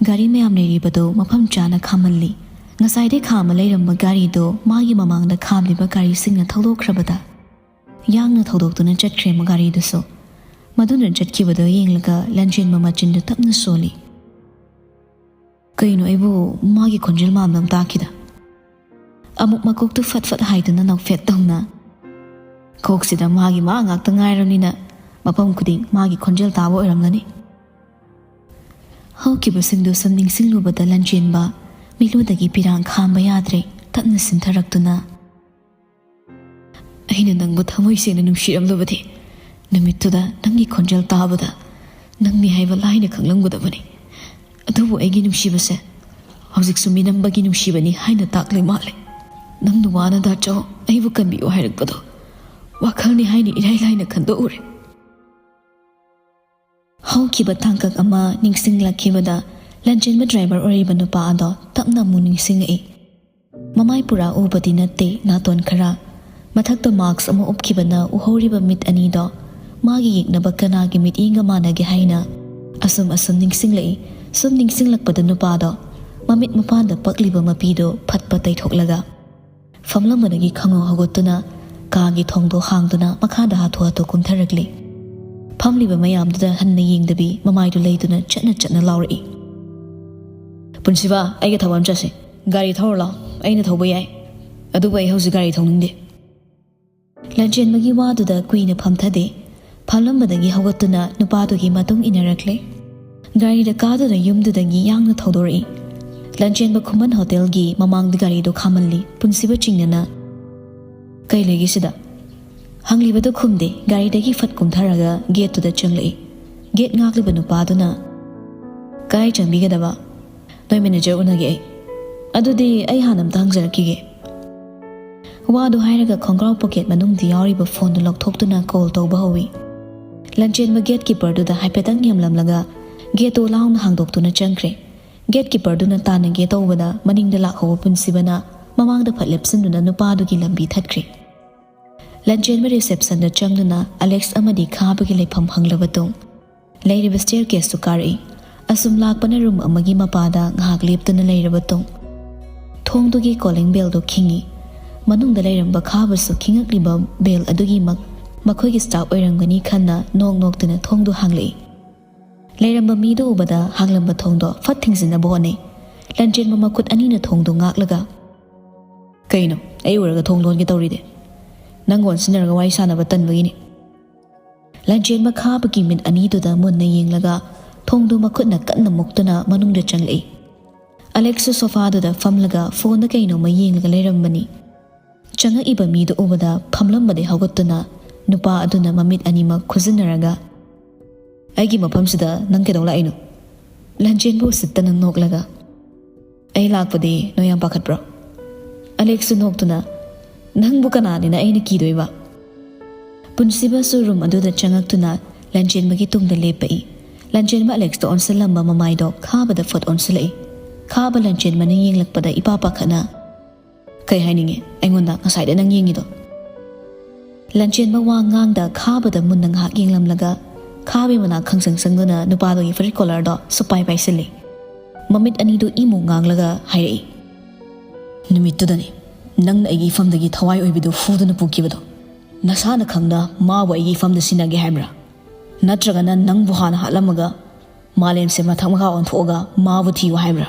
ꯒꯥꯔꯤ ꯃꯌꯥꯝ ꯂꯩꯔꯤꯕꯗꯨ ꯃꯐꯝ ꯆꯥꯅ ꯈꯥꯝꯍꯜꯂꯤ꯫ ꯉꯁꯥꯏꯗꯩ ꯈꯥꯝꯃ ꯂꯩꯔꯝꯕ ꯒꯥꯔꯤꯗꯨ ꯃꯥꯒꯤ ꯃꯃꯥꯡꯗ ꯈꯥꯝꯂꯤꯕ ꯒꯥꯔꯤꯁꯤꯡꯅ ꯊꯧꯗꯣꯛꯈ꯭ꯔꯕꯗ ꯌꯥꯡꯅ ꯊꯧꯗꯣꯛꯇꯨꯅ ꯆꯠꯈ꯭ꯔꯦ ꯒꯥꯔꯤꯗꯨꯁꯨ꯫ ꯃꯗꯨꯅ ꯆꯠꯈꯤꯕꯗꯨ ꯌꯦꯡꯂꯒ ꯂꯟꯆꯦꯟꯕ ꯃꯆꯤꯟꯗꯨ ꯇꯞꯅ ꯁꯣꯜꯂꯤ꯫ "ꯀꯩꯅꯣ, ꯑꯩꯕꯨ ꯃꯥꯒꯤ ꯈꯣꯟꯖꯦꯜ ꯃꯥꯟꯕ ꯑꯃ ꯇꯥꯈꯤꯗ?" ꯑꯃꯨꯛ ꯃꯀꯣꯛꯇꯨ ꯐꯠ ꯐꯠ ꯍꯥꯏꯗꯨꯅ ꯅꯣꯛꯐꯦꯠ ꯇꯧꯅ, "ꯀꯣꯛꯁꯤꯗ ꯃꯥꯒꯤ ꯃꯥ ꯉꯥꯛꯇ ꯉꯥꯏꯔꯕꯅꯤꯅ ꯃꯐꯝ ꯈꯨꯗꯤꯡ ꯃꯥꯒꯤ ꯈꯣꯟꯖꯦꯜ ꯇꯥꯕ ꯑꯣꯏꯔꯝꯒꯅꯤ꯫" ꯍꯧꯈꯤꯕꯁꯤꯡꯗꯨ ꯁꯨꯝ ꯅꯤꯡꯁꯤꯡꯂꯨꯕꯗ ꯂꯟꯆꯦꯟꯕ ꯃꯤꯠꯂꯨꯗꯒꯤ ꯄꯤꯔꯥꯡ ꯈꯥꯝꯕ ꯌꯥꯗ꯭ꯔꯦ꯫ ꯇꯞꯅ ꯁꯤꯟꯊꯔꯛꯇꯨꯅ, "ꯑꯩꯅ ꯅꯪꯕꯨ ꯊꯃꯣꯏ ꯁꯦꯡꯅ ꯅꯨꯡꯁꯤꯔꯝꯂꯕꯗꯤ ꯅꯨꯃꯤꯠꯇꯨꯗ ꯅꯪꯒꯤ ꯈꯣꯟꯖꯦꯜ ꯇꯥꯕꯗ ꯅꯪꯅꯤ ꯍꯥꯏꯕ ꯂꯥꯏꯅ ꯈꯪꯂꯝꯒꯗꯕꯅꯤ꯫ ꯑꯗꯨꯕꯨ ꯑꯩꯒꯤ ꯅꯨꯡꯁꯤꯕꯁꯦ ꯍꯧꯖꯤꯛꯁꯨ ꯃꯤꯅꯝꯕꯒꯤ ꯅꯨꯡꯁꯤꯕꯅꯤ ꯍꯥꯏꯅ ꯇꯥꯛꯂꯤ ꯃꯥꯜꯂꯦ꯫ ꯅꯪꯅ ꯋꯥꯅ ꯗꯥꯆꯧ ꯑꯩꯕꯨ ꯀꯟꯕꯤꯌꯨ ꯍꯥꯏꯔꯛꯄꯗꯣ ꯋꯥꯈꯜꯅꯤ ꯍꯥꯏꯅ ꯏꯔꯥꯏ ꯂꯥꯏꯅ ꯈꯟꯗꯣꯛꯎꯔꯦ꯫ ꯍꯧꯈꯤꯕ ꯇꯥꯡꯀꯛ ꯑꯃ ꯅꯤꯡꯁꯤꯡꯂꯛꯈꯤꯕꯗ ꯂꯟꯆꯦꯟꯕ ꯗ꯭ꯔꯥꯏꯚꯔ ꯑꯣꯏꯔꯤꯕ ꯅꯨꯄꯥ ꯑꯗꯣ ꯇꯞꯅ ꯑꯃꯨꯛ ꯅꯤꯡꯁꯤꯡꯂꯛꯏ꯫ ꯃꯃꯥꯏ ꯄꯨꯔꯥ ꯎꯕꯗꯤ ꯅꯠꯇꯦ, ꯅꯥꯇꯣꯟ ꯈꯔ꯫ ꯃꯊꯛꯇ ꯃꯥꯛꯁ ꯑꯃ ꯎꯞꯈꯤꯕꯅ ꯎꯍꯧꯔꯤꯕ ꯃꯤꯠ ꯑꯅꯤꯗꯣ ꯃꯥꯒꯤ ꯌꯦꯛꯅꯕ ꯀꯅꯥꯒꯤ ꯃꯤꯠꯌꯦꯡꯒ ꯃꯥꯟꯅꯒꯦ ꯍꯥꯏꯅ ꯑꯁꯨꯝ ꯑꯁꯨꯝ ꯅꯤꯡꯁꯤꯡꯂꯛꯏ꯫ ꯁꯨꯝ ꯅꯤꯡꯁꯤꯡꯂꯛꯄꯗ ꯅꯨꯄꯥꯗꯣ ꯃꯃꯤꯠ ꯃꯄꯥꯟꯗ ꯄꯛꯂꯤꯕ ꯃꯄꯤꯗꯨ ꯐꯠꯄ ꯇꯩꯊꯣꯛꯂꯒ ꯐꯝꯂꯝꯕꯗꯒꯤ ꯈꯪꯍꯧ ꯍꯧꯒꯠꯇꯨꯅ ꯀꯥꯒꯤ ꯊꯣꯡꯗꯣ ꯍꯥꯡꯗꯨꯅ ꯃꯈꯥꯗ ꯍꯥꯊꯨ ꯍꯥꯊꯨ ꯀꯨꯝꯊꯔꯛꯂꯤ꯫ ꯐꯝꯂꯤꯕ ꯃꯌꯥꯝꯗꯨꯗ ꯍꯟꯅ ꯌꯦꯡꯗꯕꯤ ꯃꯃꯥꯏꯗꯨ ꯂꯩꯗꯨꯅ ꯆꯠꯅ ꯆꯠꯅ ꯂꯥꯎꯔꯛꯏ꯫ "ꯄꯨꯟꯁꯤꯕ, ꯑꯩꯒ ꯊꯕꯛ ꯑꯃ ꯆꯠꯁꯦ꯫ ꯒꯥꯔꯤ ꯊꯧꯔꯣ ꯂꯥꯎ, ꯑꯩꯅ ꯊꯧꯕ ꯌꯥꯏ꯫ ꯑꯗꯨꯕꯨ ꯑꯩ ꯍꯧꯖꯤꯛ ꯒꯥꯔꯤ ꯊꯧꯅꯤꯡꯗꯦ꯫" ꯂꯟꯆꯦꯟꯕꯒꯤ ꯋꯥꯗꯨꯗ ꯀꯨꯏꯅ ꯐꯝꯊꯗꯦ꯫ ꯐꯝꯂꯝꯕꯗꯒꯤ ꯍꯧꯒꯠꯇꯨꯅ ꯅꯨꯄꯥꯗꯨꯒꯤ ꯃꯇꯨꯡ ꯏꯟꯅꯔꯛꯂꯦ꯫ ꯒꯥꯔꯤꯗ ꯀꯥꯗꯨꯅ ꯌꯨꯝꯗꯨꯗꯒꯤ ꯌꯥꯡꯅ ꯊꯧꯗꯣꯔꯛꯏ꯫ ꯂꯟꯆꯦꯟꯕ ꯈꯨꯃꯟ ꯍꯣꯇꯦꯜꯒꯤ ꯃꯃꯥꯡꯗ ꯒꯥꯔꯤꯗꯨ ꯈꯥꯝꯍꯜꯂꯤ꯫ ꯄꯨꯟꯁꯤꯕ ꯆꯤꯡꯅꯅ, "ꯀꯩ ꯂꯩꯒꯦ ꯁꯤꯗ?" ꯍꯪꯂꯤꯕꯗꯨ ꯈꯨꯝꯗꯦ꯫ ꯒꯥꯔꯤꯗꯒꯤ ꯐꯠ ꯀꯨꯝꯊꯔꯒ ꯒꯦꯠꯇꯨꯗ ꯆꯪꯂꯛꯏ꯫ ꯒꯦꯠ ꯉꯥꯛꯂꯤꯕ ꯅꯨꯄꯥꯗꯨꯅ, "ꯀꯥꯏ ꯆꯪꯕꯤꯒꯗꯕ?" "ꯅꯣꯏ ꯃꯦꯅꯦꯖꯔ ꯎꯅꯒꯦ ꯑꯩ꯫" "ꯑꯗꯨꯗꯤ ꯑꯩ ꯍꯥꯟꯅ ꯑꯝꯇ ꯍꯪꯖꯔꯛꯈꯤꯒꯦ꯫" ꯋꯥꯗꯨ ꯍꯥꯏꯔꯒ ꯈꯣꯡꯒ꯭ꯔꯥꯎ ꯄꯣꯀꯦꯠ ꯃꯅꯨꯡꯗ ꯌꯥꯎꯔꯤꯕ ꯐꯣꯟꯗꯨ ꯂꯧꯊꯣꯛꯇꯨꯅ ꯀꯣꯜ ꯇꯧꯕ ꯍꯧꯏ꯫ ꯂꯟꯆꯦꯟꯕ ꯒꯦꯠ ꯀꯤꯄꯔꯗꯨꯗ ꯍꯥꯏꯐꯦꯠꯇꯪ ꯌꯦꯡꯂꯝꯂꯒ ꯒꯦꯠꯇꯨ ꯂꯥꯎꯅ ꯍꯥꯡꯗꯣꯛꯇꯨꯅ ꯆꯪꯈ꯭ꯔꯦ꯫ ꯒꯦꯠ ꯀꯤꯄꯔꯗꯨꯅ ꯇꯥꯟꯅꯒꯦ ꯇꯧꯕꯗ ꯃꯅꯤꯡꯗ ꯂꯥꯛꯍꯧꯕ ꯄꯨꯟꯁꯤꯕꯅ ꯃꯃꯥꯡꯗ ꯐꯠ ꯂꯦꯞꯁꯤꯟꯗꯨꯅ ꯅꯨꯄꯥꯗꯨꯒꯤ ꯂꯝꯕꯤ ꯊꯠꯈ꯭ꯔꯦ꯫ ꯂꯟꯆꯦꯟꯕ ꯔꯤꯁꯦꯞꯁꯟꯗ ꯆꯪꯗꯨꯅ ꯑꯂꯦꯛꯁ ꯑꯃꯗꯤ ꯈꯥꯕꯒꯤ ꯂꯩꯐꯝ ꯍꯪꯂꯕ ꯇꯨꯡ, ꯂꯩꯔꯤꯕ ꯁ꯭ꯇꯦꯌꯔ ꯀꯦꯁꯇꯨ ꯀꯥꯔꯛꯏ꯫ ꯑꯁꯨꯝ ꯂꯥꯛꯄꯅ ꯔꯨꯝ ꯑꯃꯒꯤ ꯃꯄꯥꯗ ꯉꯥꯏꯍꯥꯛ ꯂꯦꯞꯇꯨꯅ ꯂꯩꯔꯕ ꯇꯨꯡ, ꯊꯣꯡꯗꯨꯒꯤ ꯀꯣꯂꯤꯡ ꯕꯦꯜꯗꯨ ꯈꯤꯡꯏ꯫ ꯃꯅꯨꯡꯗ ꯂꯩꯔꯝꯕ ꯈꯥꯕꯁꯨ ꯈꯤꯡꯉꯛꯂꯤꯕ ꯕꯦꯜ ꯑꯗꯨꯒꯤ ꯃꯛ-, ꯃꯈꯣꯏꯒꯤ ꯁ꯭ꯇꯥꯐ ꯑꯣꯏꯔꯝꯒꯅꯤ ꯈꯟꯅ ꯅꯣꯛ ꯅꯣꯛꯇꯨꯅ ꯊꯣꯡꯗꯨ ꯍꯥꯡꯂꯛꯏ꯫ ꯂꯩꯔꯝꯕ ꯃꯤꯗꯨ ꯎꯕꯗ ꯍꯥꯡꯂꯝꯕ ꯊꯣꯡꯗꯣ ꯐꯠ ꯊꯤꯡꯖꯤꯟꯅꯕ ꯍꯣꯠꯅꯩ꯫ ꯂꯟꯆꯦꯟꯕ ꯃꯈꯨꯠ ꯑꯅꯤꯅ ꯊꯣꯡꯗꯨ ꯉꯥꯛꯂꯒ, "ꯀꯩꯅꯣ, ꯑꯩ ꯎꯔꯒ ꯊꯣꯡ ꯂꯣꯟꯒꯦ ꯇꯧꯔꯤꯗꯤ? ꯅꯪ ꯑꯣꯟꯁꯤꯟꯅꯔꯒ ꯋꯥꯔꯤ ꯁꯥꯟꯅꯕ ꯇꯟꯕꯒꯤꯅꯤ꯫" ꯂꯟꯆꯦꯟꯕ ꯈꯥꯕꯒꯤ ꯃꯤꯠ ꯑꯅꯤꯗꯨꯗ ꯃꯨꯟꯅ ꯌꯦꯡꯂꯒ ꯊꯣꯡꯗꯨ ꯃꯈꯨꯠꯅ ꯀꯟꯅ ꯃꯨꯛꯇꯨꯅ ꯃꯅꯨꯡꯗ ꯆꯪꯂꯛꯏ꯫ ꯑꯂꯦꯛꯁꯁꯨ ꯁꯣꯐꯥꯗꯨꯗ ꯐꯝꯂꯒ ꯐꯣꯟꯗ ꯀꯩꯅꯣꯝꯃ ꯌꯦꯡꯂꯒ ꯂꯩꯔꯝꯕꯅꯤ꯫ ꯆꯪꯉꯛꯏꯕ ꯃꯤꯗꯨ ꯎꯕꯗ ꯐꯝꯂꯝꯕꯗꯩ ꯍꯧꯒꯠꯇꯨꯅ ꯅꯨꯄꯥ ꯑꯗꯨꯅ ꯃꯃꯤꯠ ꯑꯅꯤꯃꯛ ꯈꯨꯖꯤꯟꯅꯔꯒ, "ꯑꯩꯒꯤ ꯃꯐꯝꯁꯤꯗ ꯅꯪ ꯀꯩꯗꯧ ꯂꯥꯛꯏꯅꯣ?" ꯂꯟꯆꯦꯟꯕ ꯎꯁꯤꯠꯇꯅ ꯅꯣꯛꯂꯒ, ꯑꯩ ꯂꯥꯛꯄꯗꯤ ꯅꯣꯏ ꯌꯥꯝ ꯄꯥꯈꯠꯄ꯭ꯔꯣ? ꯑꯂꯦꯛꯁꯁꯨ ꯅꯣꯛꯇꯨꯅ, "ꯅꯪꯕꯨ ꯀꯅꯥꯅꯤꯅ ꯑꯩꯅ ꯀꯤꯗꯣꯏꯕ?" ꯄꯨꯟꯁꯤꯕꯁꯨ ꯔꯨꯝ ꯑꯗꯨꯗ ꯆꯪꯉꯛꯇꯨꯅ ꯂꯟꯆꯦꯟꯕꯒꯤ ꯇꯨꯡꯗ ꯂꯦꯞꯄꯛꯏ꯫ ꯂꯟꯆꯦꯟꯕ ꯑꯂꯦꯛꯁꯇ ꯑꯣꯟꯁꯤꯜꯂꯝꯕ ꯃꯃꯥꯏꯗꯣ ꯈꯥꯕꯗ ꯐꯨꯠ ꯑꯣꯟꯁꯤꯜꯂꯛꯏ꯫ ꯈꯥꯕ ꯂꯟꯆꯦꯟꯕꯅ ꯌꯦꯡꯂꯛꯄꯗ ꯏꯄꯥ ꯄꯥꯈꯠꯅ, "ꯀꯩ ꯍꯥꯏꯅꯤꯡꯉꯤ? ꯑꯩꯉꯣꯟꯗ ꯉꯁꯥꯏꯗ ꯅꯪ ꯌꯦꯡꯉꯤꯗꯣ?" ꯂꯟꯆꯦꯟꯕ ꯋꯥ ꯉꯥꯡꯗ ꯈꯥꯕꯗ ꯃꯨꯟꯅ ꯉꯥꯏꯍꯥꯛ ꯌꯦꯡꯂꯝꯂꯒ ꯈꯥꯕꯤ ꯃꯅꯥꯛ ꯈꯪꯁꯪ ꯁꯪꯗꯨꯅ ꯅꯨꯄꯥꯗꯨꯒꯤ ꯐꯨꯔꯤꯠ ꯀꯣꯂꯔꯗꯣ ꯁꯨꯄꯥꯏ ꯄꯥꯏꯁꯤꯜꯂꯤ꯫ ꯃꯃꯤꯠ ꯑꯅꯤꯗꯨ ꯏꯃꯨ ꯉꯥꯡꯂꯒ ꯍꯥꯏꯔꯛꯏ, "ꯅꯨꯃꯤꯠꯇꯨꯗꯅꯤ ꯅꯪꯅ ꯑꯩꯒꯤ ꯏꯐꯝꯗꯒꯤ ꯊꯋꯥꯏ ꯑꯣꯏꯕꯤꯗꯨ ꯐꯨꯗꯨꯅ ꯄꯨꯈꯤꯕꯗꯣ꯫ ꯅꯁꯥꯅ ꯈꯪꯅ ꯃꯥꯕꯨ ꯑꯩꯒꯤ ꯏꯐꯝꯗ ꯁꯤꯟꯅꯒꯦ ꯍꯥꯏꯕ꯭ꯔꯥ? ꯅꯠꯇ꯭ꯔꯒꯅ ꯅꯪꯕꯨ ꯍꯥꯟꯅ ꯍꯥꯠꯂꯝꯃꯒ ꯃꯥꯂꯦꯝꯁꯦ ꯃꯊꯛ ꯃꯈꯥ ꯑꯣꯟꯊꯣꯛꯑꯒ ꯃꯥꯕꯨ ꯊꯤꯌꯨ ꯍꯥꯏꯕ꯭ꯔꯥ?"